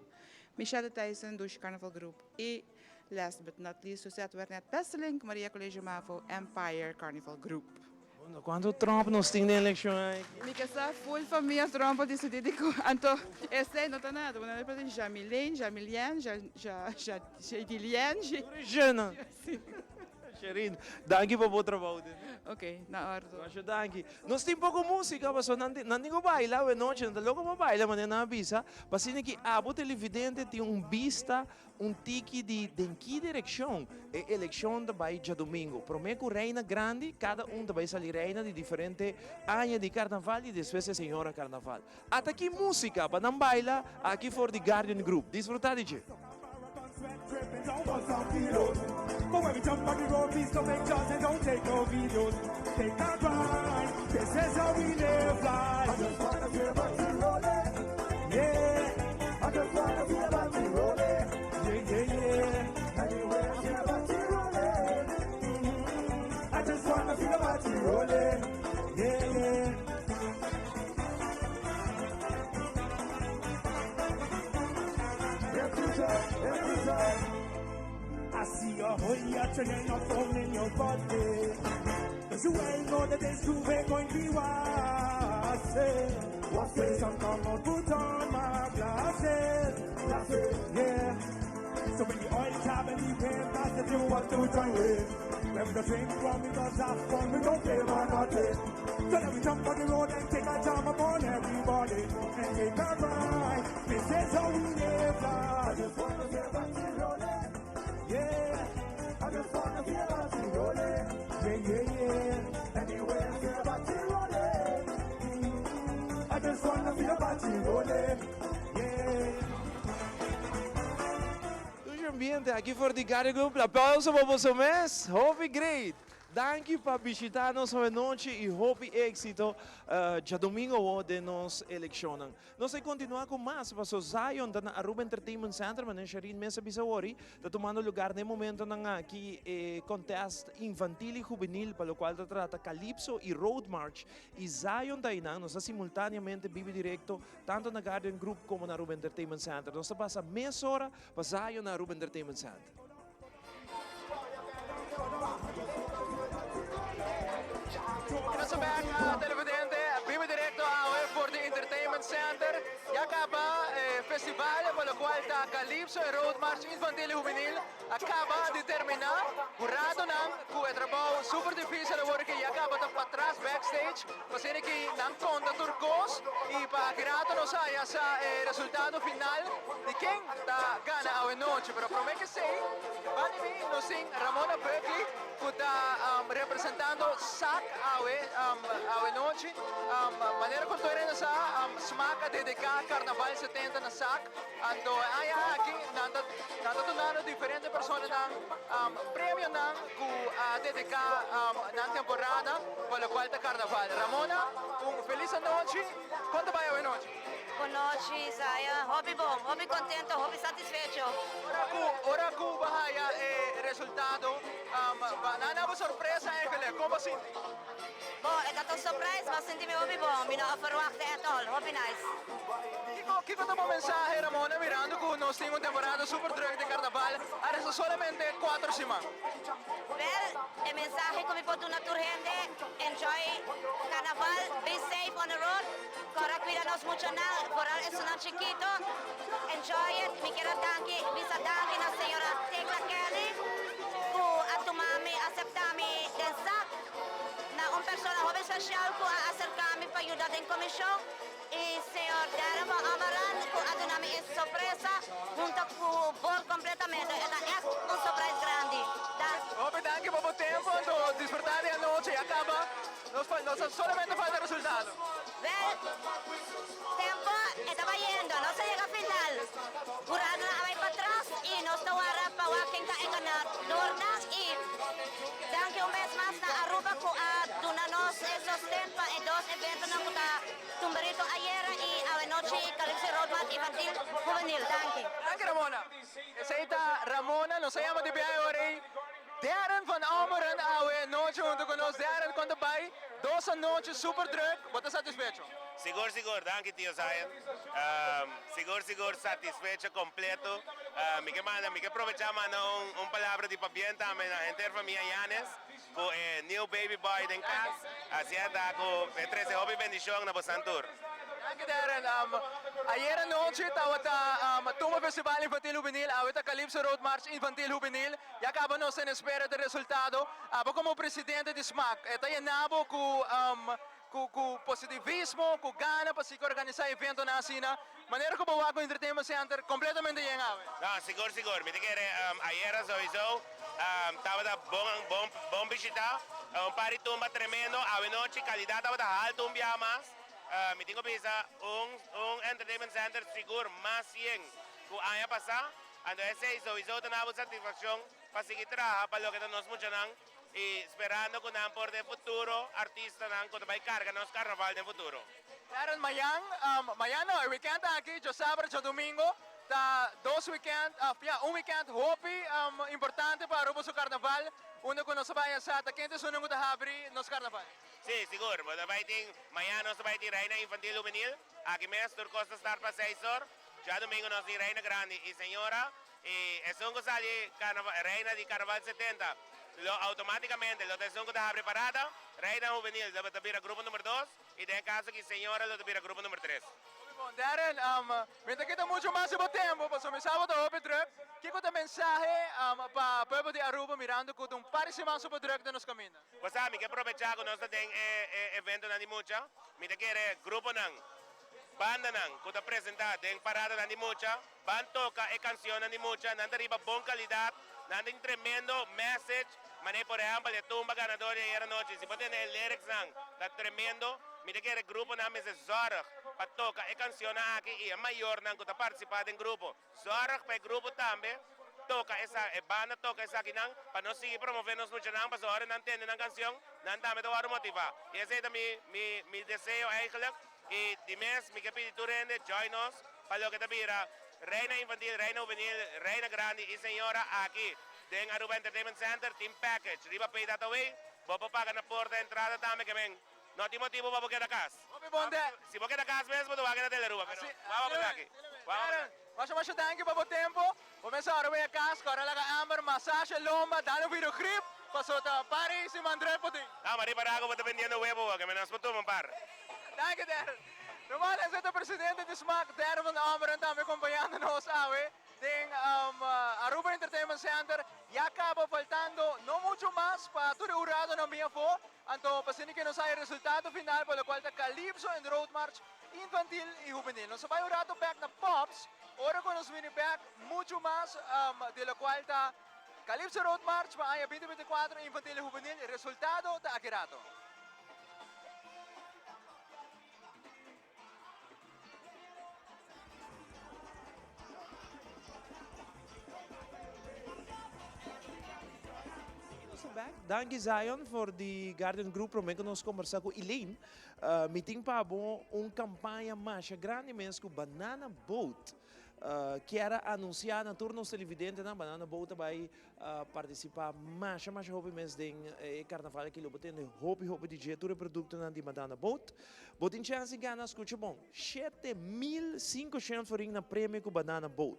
Michelle Thijssen, Dushi Carnival Group y last but not least Suzette Wernet Besselink, Maria Colegio Mavo, Empire Carnival Group. Bueno, cuanto Trump nos tin den eleccion aki? Mi ke sa full famia Trump a dicidi di cu anto esey no ta nada, bo nan a Jamileen, Jamilien, Ja, Ja, Ja, Jadilien, Tur e Jnan. Si. Sherin, danki pa bo trabou den. Ok, na ordo. Masha danki. Nos tin poko musica pasobra nan tin nan tin ku baila awe nochi, nan ta loko pa baila manera nan a bisa, pa asina ki abo televidente tin un bista un tiki di den ki direkshon e elekshon ta bai djadumingu. Prome ku reina grandi, kada un ta bai sali reina di diferente aña di karnaval i despues e señora karnaval. Ata ki musica pa nan baila aki for di Guardian Group. Disfruta di dje. I see your whole yacht and your phone in your body. Cause you well know that this groove going to be was. When some come out, put on my glasses. Glasses, yeah. So when the oil tab and the paint pass the you want to join with. When we drink rum, because have fun, we don't play for nothing. So then we jump on the road and take a jam upon everybody and take a ride. This is how we live life. I just wanna feel body rolling. Yeah. I just wanna feel body rolling. Yeah, yeah, yeah. Anywhere I feel body rolling. Mm-hmm. I just wanna feel body rolling. Yeah. Dushi ambiente aki for di Gary Group. Aplauso pa boso mes. Hopi great. Danki pa bishita nos awe nochi y hopi exito djadomingo awo den nos eleccionnan. Nos ta continua cu mas paso Zion ta na Aruba Entertainment Center, manera Shereen mes a bisa awori, ta tumando lugar den momentonan aki e contest infantil y juvenil pa locual ta trata Calypso y Road March y Zion ta eynan. Nos ta simultaneamente bibi directo tanto na Guardian Group como na Aruba Entertainment Center. Nos ta pasa mesora pa Zion na Aruba Entertainment Center. Nos bek televidente, biba directo awe for di Entertainment Center. Ya caba e festival pa locual ta Calypso e Road March Infantil y Juvenil a caba di termina. Huradonan cu e trabou super dificil awor ki ya caba ta patras backstage pa asina ki nan conta tur cos y pa aki rato nos haya sa e resultado final di ken ta gana awe nochi. Pero prome ki esey, banda di mi nos tin Ramona Buckley cu ta representando SAC awe awe nochi. Manera cu tur hende sa, smac a dedica Carnaval 70 na SAC. Anto e aña aki nan ta nan ta dunando diferente personanan premionan cu a dedica nan temporada pa locual ta Carnaval. Ramona, un feliz anochi. Con ta bay awe nochi? Bon nochi Isaiah, hopi bon, hopi contento, hopi satisfecho. Ora cu ora cu bo haya e resultado, ba nan a bo sorpresa eigenlijk, con bo sinti? Bon, e ta un surprise, ma sinti mi hopi bon, mi no a verwachta at all, hopi nice. Kico kico ta bo mensahe Ramona mirando cu nos tin un temporada super druk di carnaval, a resta solamente cuatro siman? Wel, e mensahe cu mi por duna tur hende, enjoy carnaval, be safe on the road, Cora cuida nos muchanan, vooral esunnan chikito. Enjoy it. Mi kier a danki, bisa danki na señora Tecla Kelly cu a tuma mi, acepta mi den zak. Na un persona hopi special cu a acerca mi pa yuda den comision y señor Darren van Ommeren cu a duna mi e sorpresa hunto cu board completamente. E ta echt un surprise grandi. Danki. Hopi danki pa bo tempo, anto disfruta di anochi. A caba. Nos nos solamente falta resultado. Wel, tempo e ta bayendo, nos a yega final. Huradonan a bay patras y nos ta wara pa wak ken ta e ganadornan y danki un bes mas na Aruba cu a duna nos e sosten pa e dos eventonan cu ta Tumberito ayera y awenochi Calypso Road March Infantil Juvenil. Danki. Danki Ramona. Esey ta Ramona, nos a yama di biahe ora ey Darren van Ommeren awe nochi hunto cu nos. Darren, con ta bay? Dos anochi super druk, bo ta satisfecho? Sigur sigur, danki tio Zion. Sigur sigur satisfecho completo. Mi ke manda, mi ke probecha manda un un palabra di pabien tambe na henter famia Yanes cu e new baby boy den cas. Asia ta cu e trece hopi bendicion na bosan tur. Danki Darren. Ayera nochi tabata Tumba Festival Infantil Hubenil, awe ta Calypso Road March Infantil Hubenil. Ya caba nos ta en espera di resultado. Abo como presidente di smac, e ta yena bo cu cu positivismo, cu gana pa sigui organisa eventonan asina, manera cu bo wak cu Entertainment Center completamente yen awe? No, sigur sigur. Mi ta kere ayera souiso tabata bon bon bon bishita. Un par di tumba tremendo. Awe nochi calidad tabata halto un biaha mas. Mi tin cu bisa un un Entertainment Center sigur mas yen cu aña pasa. Anto esey souiso ta na bo satisfaccion pa sigui traha pa loke ta nos muchanan. Y sperando cu nan por den futuro artistanan cu ta bay carga nos carnaval den futuro. Darren, mayan, mayan no, e weekend aki, djosabra, djadomingo, ta dos weekend, of ya, un weekend hopi importante pa Aruba su carnaval, unda cu nos ta bay a sa ta ken ta esunnan cu ta habri nos carnaval. Si, sigur. Bo ta bay tin, mayan nos ta bay tin Reina Infantil Hubenil, aki mes tur cos ta start pa seis or, djadomingo nos tin Reina Grandi y Señora. Y esun cu sali Reina di Carnaval 70 lo automaticamente lo ta esun cu ta habri parada, Reina Juvenil lo ta bira grupo number dos y den e caso aki Señora lo ta bira grupo number tres. Hopi bon. Darren, mi ta kita mucho mas di bo tempo pasobra mi sa bo ta hopi druk. Kico ta mensahe pa pueblo di Aruba mirando cu ta un par di siman super druk den nos caminda? Bo sa, mi ke probecha cu nos ta den e eventonan di mucha. Mi ta kere gruponan, bandanan cu ta presenta den paradanan di mucha. Ban toca e cancionnan di mucha, nan ta riba bon calidad, nan tin tremendo message, manera por ehempel e tumba ganador di ayer anochi, si bo tende e lyricsnan ta tremendo, mi ta kere gruponan mester zorg pa toca e cancionnan aki y e mayornan cu ta participa den grupo, zorg pa e grupo tambe toca esa, e banda toca esakinan pa nos sigui promove nos muchanan pasobra ora nan tende nan cancion nan tambe ta wordo motiva y esey ta mi mi mi deseo eigenlijk. Y di mes mi ke pidi tur hende join nos pa loke ta bira Reina Infantil, Reina Hubenil, Reina Grandi y Señora aki den Aruba Entertainment Center. Tin package riba Pay That Away. Bo por paga na porta entrada tambe ke men no tin motibo pa bo keda cas. Si bo keda cas mes bo ta wak na Tele Aruba pero wak bo ta aki. Masha masha danki pa bo tempo. Bo mester ora bay a cas cu ora laga Amber massage lomba dal un video grip paso ta pari siman druk bo tin. No, ma riba raco bo ta bendiendo webo bo, ke mi nos por tuma un par. Danki Darren. Normal esei ta presidente di smaak Darren van Ommeren tambe acompañando nos awe den Aruba Entertainment Center. Ya caba faltando no mucho mas pa tur e huradonan bin afo. Anto pa asina ke nos haya resultado final pa locual ta Calypso and Road March Infantil y Hubenil. Nos a bay un rato bek na Pops. Ora cu nos bini bek mucho mas di locual ta Calypso Road March pa aña 2024 Infantil y Hubenil. Resultado ta aki rato. Danki Zion for di Guardian Group prome ku nos kombersa ku Elaine. Mi tin pa bo un kampaña masha grandi mes ku Banana Boat kier a anunsia na tur nos televidentenan. Banana Boat ta bai partisipá masha masha hopi mes den e karnaval aki. Lo bo tende hopi hopi di dje tur e produktonan di Banana Boat. Bo tin chèns di gana, skucha bon, 7500 florin na premio ku Banana Boat.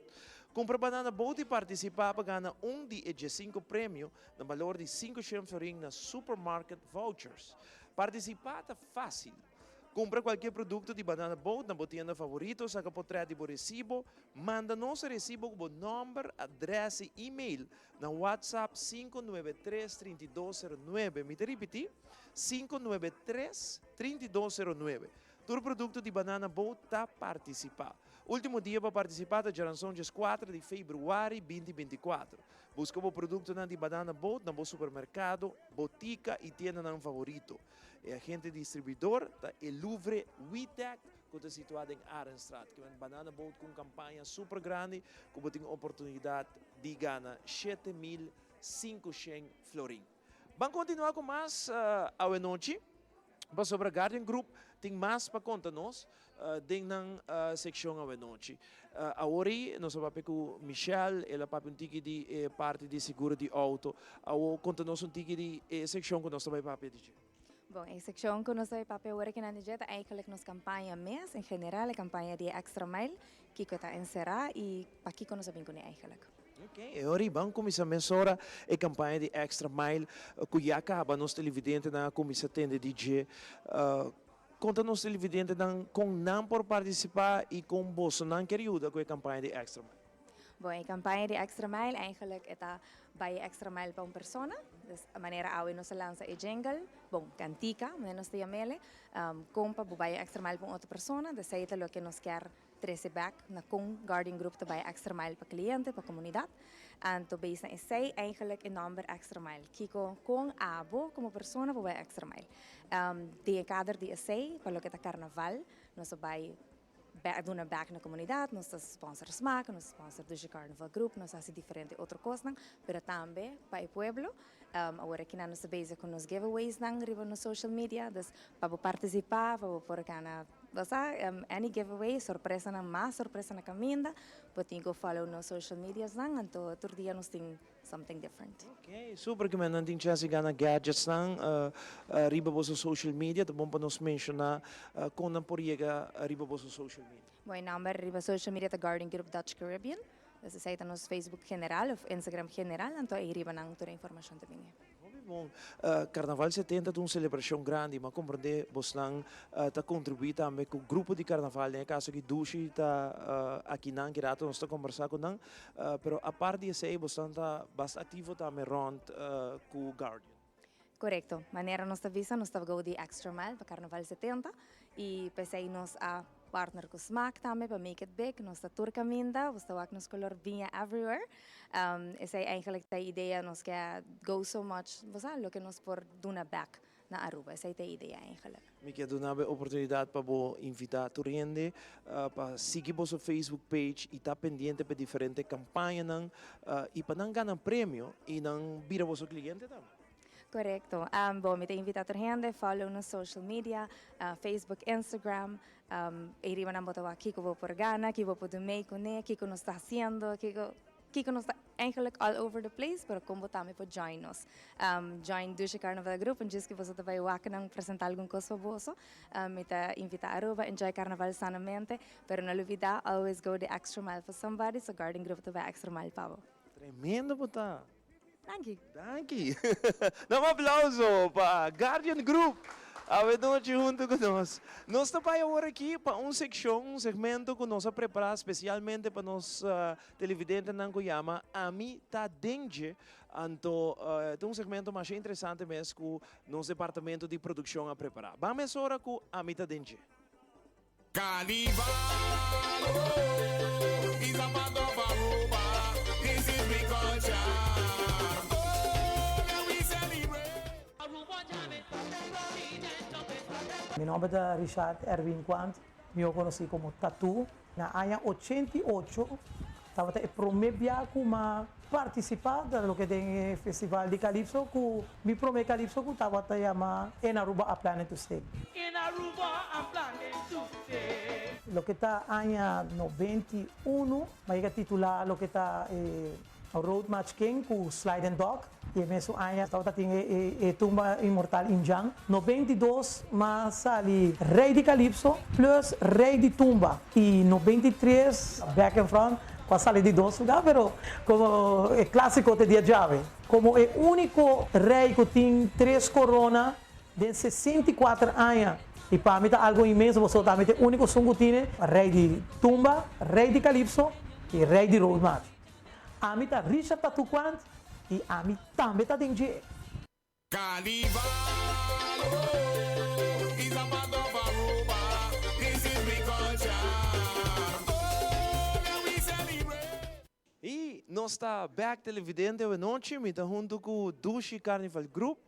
Kumpra Banana Boat i partisipá pa gana un di e diesinko premio na balor di 500 florin na supermarket vouchers. Partisipá ta fásil. Kumpra kualkier produkto di Banana Boat na bo tienda favorito, saka potrèt di bo resibo, manda nos e resibo ku bo nòmber, adrès i email na WhatsApp 593 3209. Mi ta ripití, 593 3209. Tur produkto di Banana Boat ta partisipá. Último dia pa partisipá ta djaranson 14 di februari 2024. Buska bo produktonan di Banana Boat na bo supermerkado, botika i tiendanan favorito. E agente distribuidor ta e Louvre Witec. ku ta situá den Arenstraat. Kimen Banana Boat ku un kampaña super grandi ku bo tin oportunidat di gana 7500 florin. Ban kontinuá ku mas awe nochi pasobra Guardian Group tin mas pa konta nos den nan sekshon awe nochi. Awor ei nos a papia ku Michelle, el a papia un tiki di e parti di seguro di outo. Awor konta nos un tiki di e sekshon ku nos ta bai papia di dje. Bon, e sekshon ku nos ta bai papia awor akinan di dje ta eigenlijk nos kampaña mes en general, e kampaña di e Extra Mile, kiko ta enserá i pakiko nos a bin kuné eigenlijk. Ok, e ora ei ban kuminsá mesora e kampaña di Extra Mile ku ya kaba nos televidentenan a kuminsá tende di dje. Konta nos televidentenan kon nan por partisipá i kon bosonan kier yuda ku e kampaña di Extra Mile. Bon, e kampaña di Extra Mile eigenlijk e ta bai e extra mile pa un persona. Dus manera awe nos a lansa e jingle, bon, kantika, manera nos ta yam'ele, kon pa bo bai e extra mile pa un otro persona. Dus esei ta loke nos kier trese bek na kon Guardian Group ta bai extra mile pa kliente, pa komunidat. Anto base na esei eigenlijk e nòmber Extra Mile. Kiko kon abo komo persona por bai extra mile? Den e kader di esei, pa loke ta karnaval, nos a bai duna bek na komunidat, nos ta sponsor Smaak, nos ta sponsor Dushi Carnival Group, nos ta hasi diferente otro kosnan, pero tambe pa e pueblo. Awor aki nan nos ta bezig ku nos giveawaysnan riba nos social media, dus pa bo partisipá, pa bo por gana bo sa, any giveaway, sorpresanan, mas sorpresa na kaminda, bo tin ku follow nos social mediasnan, anto tur dia nos tin something different. Ok, super ke men nan tin chance di gana gadgetsnan riba boso social media, ta bon pa nos menshoná kon nan por yega riba boso social media. Bon, e nomber riba social media ta Guardian Group Dutch Caribbean. Dus esei ta nos Facebook general of Instagram general, anto ei riba nan tur e informashon ta bini. Hopi bon. Carnaval 70 ta un celebracion grandi, m'a comprende bosnan ta contribui tambe cu grupo di carnaval, den e caso aki Dushi ta akinan, ki rato nos ta combersa cu nan, pero apart di esei bosnan ta basta activo tambe rond cu Guardian. Korekto. Manera nos ta bisa nos ta go di extra mile pa Carnaval 70 y p'esey nos a partner cu Smaak tambe pa make it big. Nos ta tur caminda, bos ta wak nos color biña everywhere. Esey eigenlijk ta e idea, nos ke go so much, bo sa, loke nos por duna back na Aruba. Esey ta e idea eigenlijk. Mi ke duna bo e oportunidad pa bo invita tur hende pa sigui boso Facebook page y ta pendiente pa e diferente campañanan y pa nan gana premio y nan bira boso cliente tambe. Corecto. Bo, mi ta invita tur hende follow nos social media, Facebook, Instagram. Ey riba nan bo ta wak kico bo por gana, kico bo por do mee cune, kico nos ta haciendo, kico. Kiko nos ta eigenlijk all over the place, pero kon bo tambe por join nos. Join Dushi Carnaval Group, un djis ku boso ta bai wak nan presenta algun kos pa boso. Mi ta invita Aruba, enjoy Carnaval sanamente, pero no lubida, always go the extra mile for somebody, so Guardian Group ta bai extra mile pa bo. Tremendo bo ta! Danki. Danki. Da un aplauso pa Guardian Group awe nochi hunto cu nos. Nos ta bay awor aki pa un seccion, un segmento cu nos a prepara specialmente pa nos televidentenan cu yama Ami ta den dje. Anto ta un segmento masha interesante mes cu nos departamento di produccion a prepara. Ban mesora cu Ami ta den dje. Carnival oh is a part of Aruba this is we culture oh and we celebrate. Mi nomber ta Richard Erwin Quant, mihó konosí komo Tattoo. Na aña 88 tabata e promé bia ku m'a partisipá den loke den e festival di Calypso ku mi promé Calypso ku tabata yama In Aruba I'm Planning to Stay. In Aruba I'm planning to stay. Loke ta aña 91 m'a yega titulá loke ta e Road March King ku Slide and Dog i e mesun aña tabata tin e tumba inmortal Indjan. 92 m'a sali Rey di Calypso plus Rey di Tumba i 93 Back and Front ku a sali di dos lugar pero komo e klasiko te dia djawe komo e uniko rey ku tin tres korona den 64 aña i pa mi ta algo inmenso pasobra ta mi ta e uniko esun ku tine Rey di Tumba, Rey di Calypso i Rey di Road March. Ami ta Richard Tattoo Quant y ami tambe ta den dje. Carnival oh is a part of Aruba this is we culture oh and we celebrate. Y nos ta back televidente awe nochi, mi ta hunto cu Dushi Carnival Group.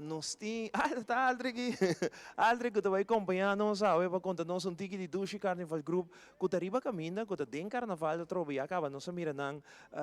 Nos tin ah ta Aldrich aki Aldrich ku ta bai kompañá nos awe pa konta nos un tiki di Dushi Carnival Group ku ta riba kaminda ku ta den karnaval ta trobe ya kaba nos a mira nan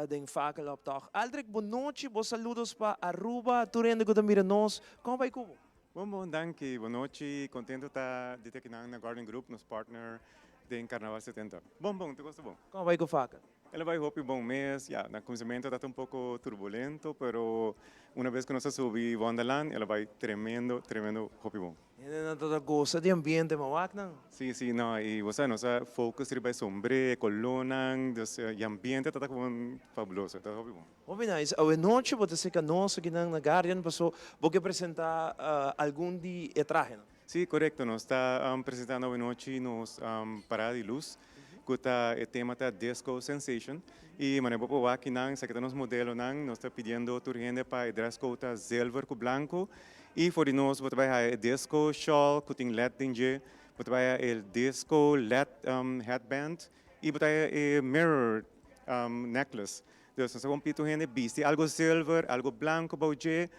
den fakeloptocht. Aldrich bon nochi bo saludos pa Aruba tur hende ku ta mira nos kon bai ku bo? Bon bon danki bon nochi kontento ta di ta akinan na Guardian Group nos partner den Karnaval 70. Bon bon tur kos ta bon. Kon bai ku fakel? El a bai hopi bon mes, ya, na kuminsamentu tabata un poko turbulento, pero una bes ku nos a subi Wonderland, el a bai tremendo, tremendo hopi bon. Hendenan tabata gosa di ambiente, ma wak nan. Si, si, no, i bo sa, nos a focus riba e sombré, e kolónan, dus e ambiente tabata gewoon fabuloso, tabata hopi bon. Hopi nice. Awenochi bo ta seka nos akinan na Guardian paso bo ke presenta algun di e trahenan. Sí, korekto. Nos ta presentando awenochi nos parada di lus ku ta e tema ta Disco Sensation. I manera bo por wak kinan, esaki ta nos modelonan. Nos ta pidiendo tur hende pa e dress code ta zilver ku blanku. I for di nos bo ta bai haya e disco shawl ku tin led den dje, bo ta bai haya e disco led headband i bo ta haya e mirror necklace. Dus nos ta kon pidi tur hende bisti algo zilver, algo blanku bou dje.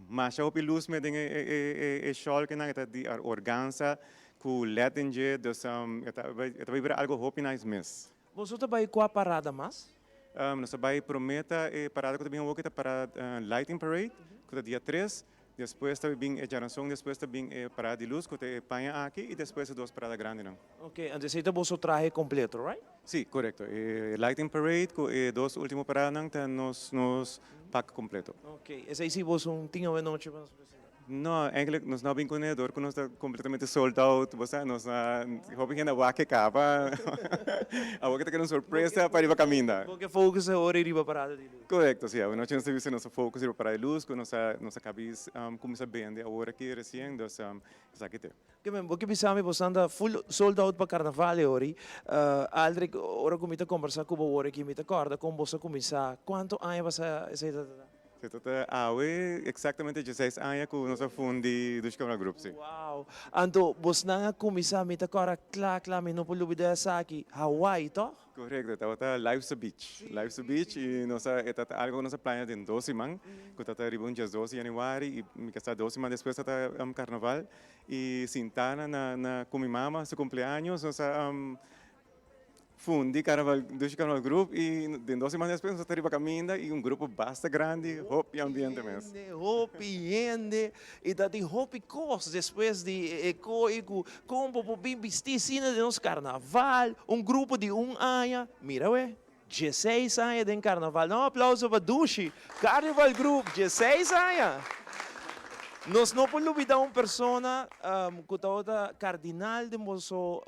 Masha hopi luz me den e shawl kinan, e ta di organza ku led den dje, dus e ta e ta bai bira algo hopi nice mes. Boso ta bai kua parada mas? Nos ta bai prome ta e parada ku ta bin awoki ta parada lighting parade ku ta dia tres, despues ta bin e djaranson, despues ta bin e parada di luz ku ta e paña aki i despues e dos parada grandinan. Ok, anto esei ta boso trahe completo, right? Sí, correcto. E lighting parade cu e dos ultimo paradanan ta nos nos pak completo. Ok, esei si boso un tin awe nochi pa nos presenta? No, eigenlijk nos no a bin cune door cu nos ta completamente sold out, bo sa, nos a hopi hende a wak e caba. Awor ke ta keda un sorpresa pa riba caminda. Bo ke focus awor riba parada di luz? Correcto, sí. Awe nochi nos ta bisa nos a focus riba parada di luz cu nos a nos a cabi cuminsa bende awor aki recien, dus esaki te. Ke men bo ke bisa mi bosan ta full sold out pa carnaval e ori. Aldrich ora ku mi ta kombersa ku bo awor aki mi ta kòrda kon boso a kuminsá. Kuantu aña pasa esei ta ta? Esei ta ta awe eksaktamente dieseis aña ku nos a fundi Dushi Carnaval Group si. Wow! Anto bosnan a kuminsá mi ta kòrda kla kla mi no por lubida esaki Hawaii tòg? Correcto, tabata Life's a Beach. Life's a Beach y nos a, e ta algo cu nos a plania den dos siman, cu ta ta riba un diasdos di januari y mi casa dos siman despues ta ta carnaval y sinta na na na cu mi mama su cumpleaños nos a fundi carnaval, Dushi Carnaval Group y den dos siman despues nos a ta riba caminda y un grupo basta grandi, hopi ambiente mes. Hopi hende y ta tin hopi cos despues di e coy cu Kon bo por bin bistí asina den nos karnaval? Un grupo di un aña, mira we, dieseis aña den karnaval. Da un aplauso pa Dushi Carnival Group, dieseis aña! Nos no por lubidá un persona ku tabata kardinal den boso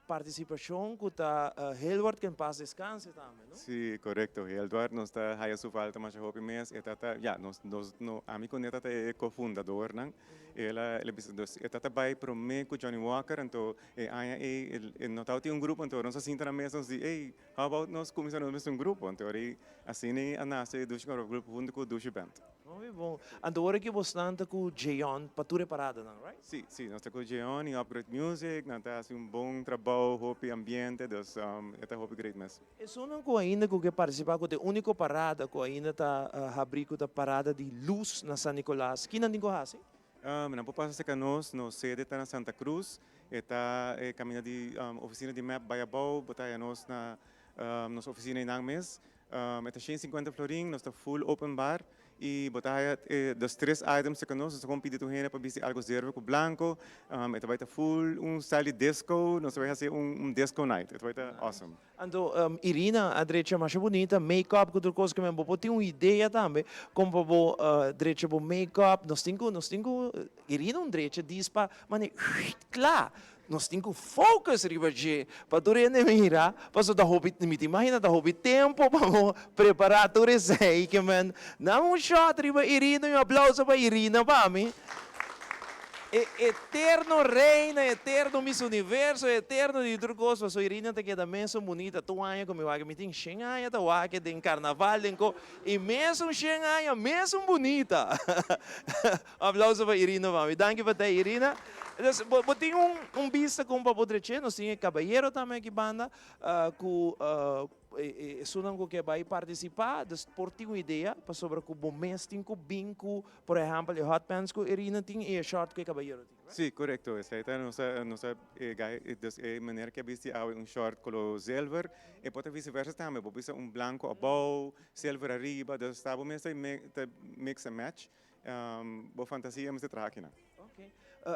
partisipashon ku ta Hilward, ke en pas deskanse tambe, no? Sí, korekto. Hilward nos ta haya su falta masha hopi mes. E ta ta, ya, nos, nos, no, ami ku ne ta ta e kofundadornan. El a el a bisa dus e tata bai prome ku Johnny Walker anto e aña ei el e no tabatin un grupo anto nos a sinta na mesa nos di ey how about nos kuminsa nos mes un grupo anto ora ei asina ei a nase Dushi Carnaval Group hunto ku Dushi Band. Hopi bon. Anto ora ki bosnan ta ku Jeon pa tur e paradanan, right? Si, si, nos ta ku Jeon i Upgrade Music, nan ta hasi un bon trabou, hopi ambiente, dus e ta hopi great mes. Esunnan ku ainda ku ke partisipá ku ta e úniko parada ku ainda ta habrí ku ta parada di lus na San Nicolas, ki nan tin ku hasi? Nan por pasa serka nos, nos sede ta na Santa Cruz, e ta e kaminda di ofisina di mep bai abou, bo ta haya nos na nos ofisina einan mes. E ta shen sinkuenta florin, nos ta full open bar y bo ta haya e dos tres items cerca nos, nos ta con pidi tur hende pa bisti algo zerve cu blanco, e ta bay ta full un style di disco, nos ta bay haci un disco night, e ta bay ta awesome. Anto Irina a drecha masha bunita, make up cu tur cos, kimen bo por tin un idea tambe con pa bo drecha bo make up, nos tin cu, nos tin cu, Irina un drecha dis pa mane cla. Nos tin cu focus riba dje pa tur hende mira, pasobra ta hopi, mi ta imagina ta hopi tempo pa bo prepara tur esey ke men. Nan un shot riba Irina y un aplauso pa Irina pa mi. E eterno reina, eterno Miss Universo, eterno di tur cos, pasobra Irina ta keda mesun bunita tur aña cu mi wak, mi tin shen aña ta wak den carnaval, den co, y mesun shen aña, mesun bunita. Aplauso pa Irina mami. Danki pa tei Irina. Dus bo bo tin un un bista kon pa bo dreche. Nos tin e kabayero tambe aki banda ku Esunnan ku ke bai partisipá, dus por tin un idea pasobra ku bo mes tin ku bin ku, por ehèmpel, e hot pants ku Irina tin i e short ku e kabayero tin, right? Sí, korekto. Esei ta nos a nos a e gai dus e manera ku a bisti awe un short koló zilver, e por ta viseversa tambe. Bo bisa un blanko abou, zilver ariba, dus ta bo mes ta ta mix and match. Bo fantasia mester traha akinan. Ok.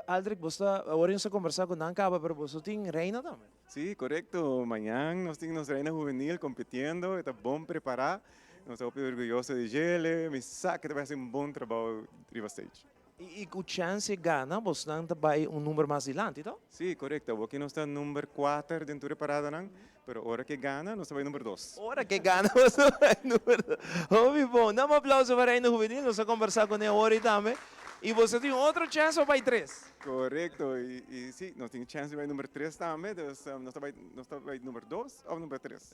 Aldrich, bo sta, awor nos a kombersá ku nan kaba, pero boso tin reina tambe? Sí, korekto. Mañan nos tin nos reina hubenil kompitiendo. E ta bon prepará. Nos ta hopi orguyoso di djele. Mi sa ku e ta bai hasi un bon trabou riba stage. I ku chèns e gana, bosnan ta bai un number mas dilanti, to? Sí, korekto. Awor ki nos ta number kuater den tur e paradanan, pero ora ku e gana, nos ta bai number dos. Ora ku e gana, nos ta bai number dos. Hopi bon. Dam un aplauso pa Reina Hubenil. Nos a kombersá kuné awor i tambe. I boso tin otro chèns pa bai tres. Korekto. I sí, nos tin chèns di bai number tres tambe. Dus nos ta bai, nos ta bai number dos òf number tres.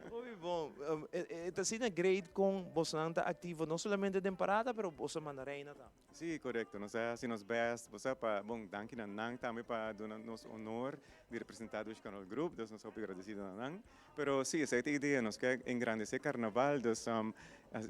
Hopi bon. E ta asina great kon bosonan ta aktivo no solamente den parada pero boso manda reina tambe. Sí, korekto. Nos a hasi nos best. Bo sa pa, bon, danki na nan tambe pa duna nos honor di representá Dushi Carnaval Group. Dus nos hopi gradesido na nan. Pero sí, esei ta e idea. Nos ke engrandesé karnaval. Dus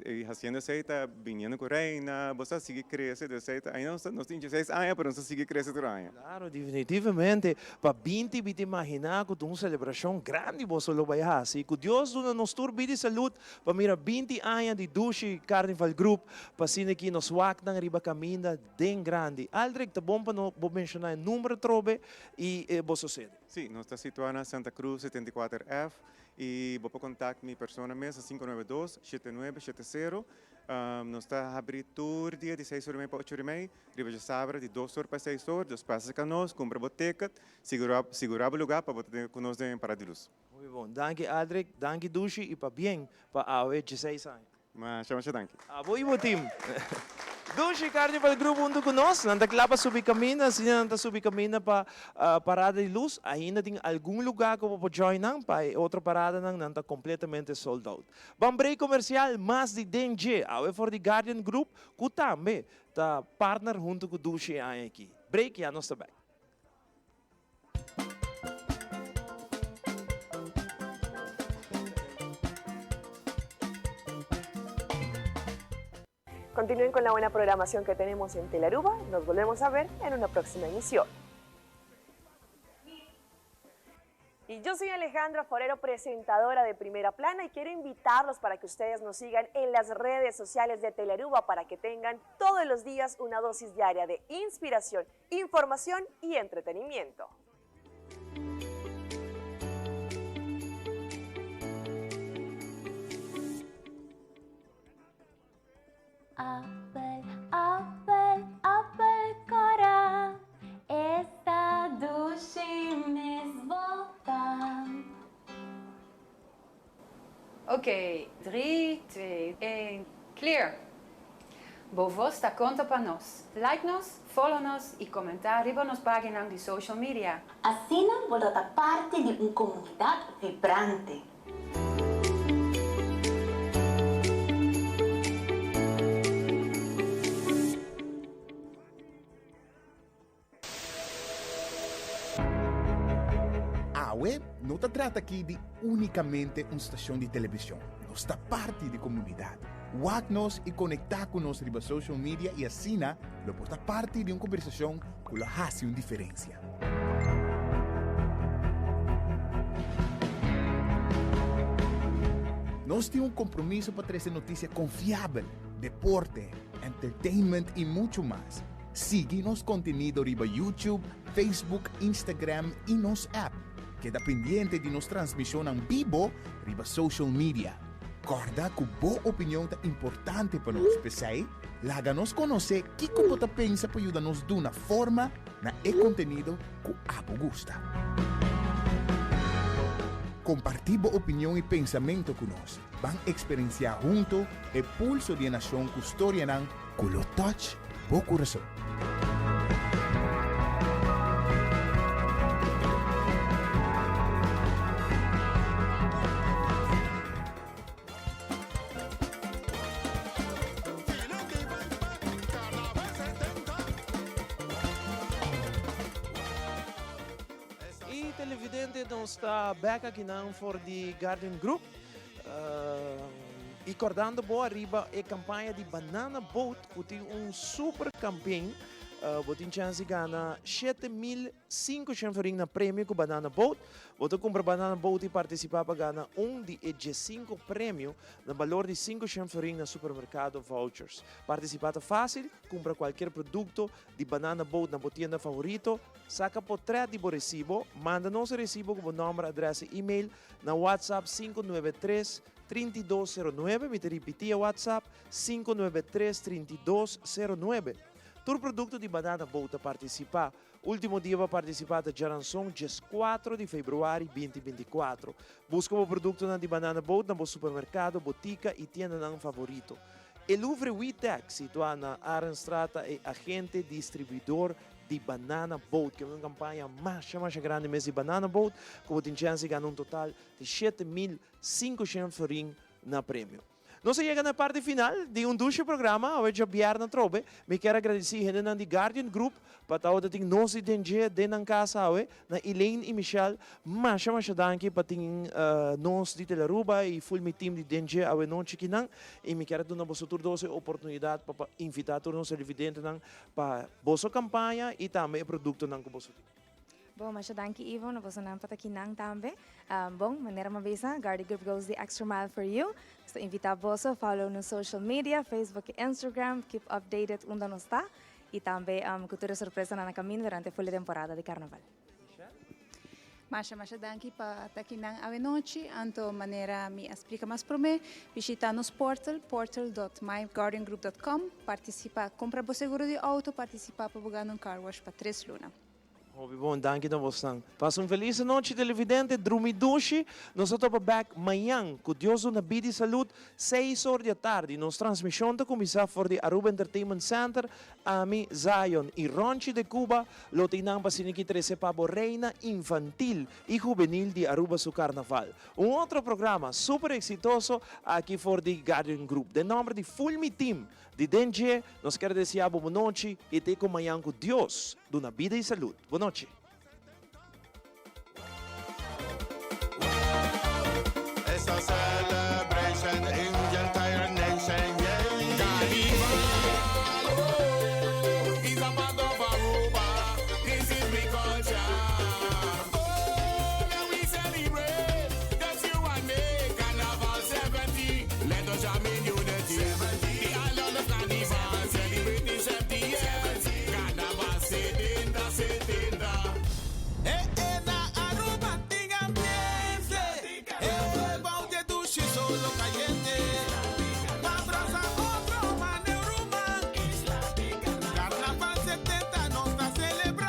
i hasiendo esei ta biniendo ku reina. Bo sa sigui krese. Dus esei ta, ainda nos ta, nos tin dieseis aña pero nos ta sigui krese tur aña. Claro, definitivamente. Pa binti bi ta imaginá ku ta un selebrashon grandi boso lo bai hasi. Ku Dios duna nos tur bida i salud pa mira binti aña di Dushi Carnival Group pa asina ki nos waknan riba kaminda den grandi. Aldrich, ta bon pa no bo menshoná e number atrobe i boso sede. Sí, nos ta situá na Santa Cruz 74 F i bo por kontakt mi persona mes na 592 79 70. Nos ta habrí tur dia di seis ora i mei pa ocho ora i mei. Riba djasabra di dos or pa seis or, dos pasa ka nos, kumpra bo ticket, sigura sigura bo lugar pa bo ta ku nos den Parada di Luz. Muy bon. Danki Aldrich, danki Dushi y pabien pa awe dieseis aña. Masha masha danki. Abo y bo team. Dushi Carnival Group hunto ku nos. Nan ta kla pa subi kaminda, asina nan ta subi kaminda pa Parada di Luz. Ainda tin algun lugar ku bo por join nan, pa e otro paradanan nan ta completamente sold out. Ban break comercial, mas di den dje awe for di Guardian Group ku tambe Ta partner hunto cu Dushi e aña aki. Break ya nos ta back. Continúen con la buena programación que tenemos en Telaruba. Nos volvemos a ver en una próxima emisión. Y yo soy Alejandra Forero, presentadora de Primera Plana, y quiero invitarlos para que ustedes nos sigan en las redes sociales de Telearuba para que tengan todos los días una dosis diaria de inspiración, información y entretenimiento. Appel, appel, appel cora, esta dushi mes bota. Ok, drie, twee, een, clear! Bo voz ta conta pa nos. Like nos, follow nos y comenta riba nos paginan di social media. Asina bo lo ta parti di un comunidad vibrante. Awe no ta trata aki di únikamente un stashon di televishon, nos ta parti di komunidat. Wak nos i konektá ku nos riba social media i asina lo por ta parti di un kombersashon ku lo hasi un diferensia. Nos tin un kompromiso pa trese notisia konfiabel, deporte, entertainment i muchu mas. Sigui nos kontenido riba YouTube, Facebook, Instagram i nos app. Keda pendiente di nos transmishonnan bibo riba social media. Kòrda ku bo opinion ta importante pa nos, p'esei laga nos konosé kiko bo ta pensa pa yuda nos duna forma na e kontenido ku abo gusta. Kompartí bo opinion i pensamentu ku nos. Ban eksperensiá huntu e pulso di e nashon ku storianan ku lo touch bo kurason. Y televidente. Televidente, nos ta bek akinan for di Guardian Group. Y cordando bo ariba e campaña di Banana Boat cu tin un super campaign. Bo tin chance di gana 7500 florin na premio cu Banana Boat. Bo ta cumpra Banana Boat y participa pa gana un di e diescinco premio na balor di 500 florin na supermercado vouchers. Participa ta facil, cumpra cualkier producto di Banana Boat na bo tienda favorito, saca potret di bo recibo, manda nos e recibo cu bo nomber, adres y email na WhatsApp 593 3209, mi ta ripiti e WhatsApp, 593 3209. Tur producto di Banana Boat ta participa. Ultimo dia pa participa ta djaranson 14 di februari 2024. Busca bo productonan di Banana Boat na bo supermercado, botica y tiendanan favorito. E Louvre Witec, situa na Arenstraat ta e agente distribuidor di Banana Boat. Ke un campaña masha masha grandi mes di Banana Boat cu bo tin chance di gana un total di 7500 florin na premio. Nos a yega na e parti final di un dushi programa awe djabièrnè atrobe. Mi kier a gradisí hendenan di Guardian Group pa tabata tin nos di den dje den nan kas awe. Na Elaine i Michelle, masha masha danki pa tin nos di Telaruba i full mi team di den dje awe nochi kinan. I mi kier a duna boso tur dos e oportunidat pa pa invitá tur nos televidentenan pa boso kampaña i tambe e produktonan ku boso tin. Bon, masha danki Ivo, na bosonan pa ta kinan tambe. Bon, manera mi a bisa, Guardian Group goes the extra mile for you. Nos ta invita boso follow nos social media, Facebook y Instagram, keep updated unda nos ta y tambe cu tur e sorpresanan na caminda durante full e temporada di Carnaval. Masha masha danki pa ta kinan awe nochi. Anto manera mi a splica mas prome, bishita nos portal, portal dot myguardiangroup dot com, participa, cumpra bo seguro di auto, participa pa bo gana un car wash pa tres luna. Hopi bon, danki na bosnan. Pasa un felis anochi televidente, drumi dushi. Nos ta topa bek mañan, ku Dios duna bida i salud, seis or di atardi. Nos transmishon ta kuminsá for di Aruba Entertainment Center. Ami, Zion i Ronchi de Cuba lo ta einan pa asina ki trese pa bo Reina Infantil i Hubenil di Aruba su Carnaval. Un otro programa super exitoso aki for di Guardian Group. Den nomber di full mi team Di den dje, nos kier desea bo bonochi i te ku mañan ku Dios duna bida i salud. Bonochi. It's a celebration in the entire nation, yeah. Carnival, oh, is a part of Aruba. This is we culture. Oh, let we celebrate. Just you and me. Carnival 70. Let us jam in unity. The island of Carnival celebrating 70 years. Carnaval 70, 70. Eh eh na Aruba tin ambiente. Eh bou di e dushi solo cayente. Pa brasa otro mane ruman. Carnaval 70 nos ta celebra.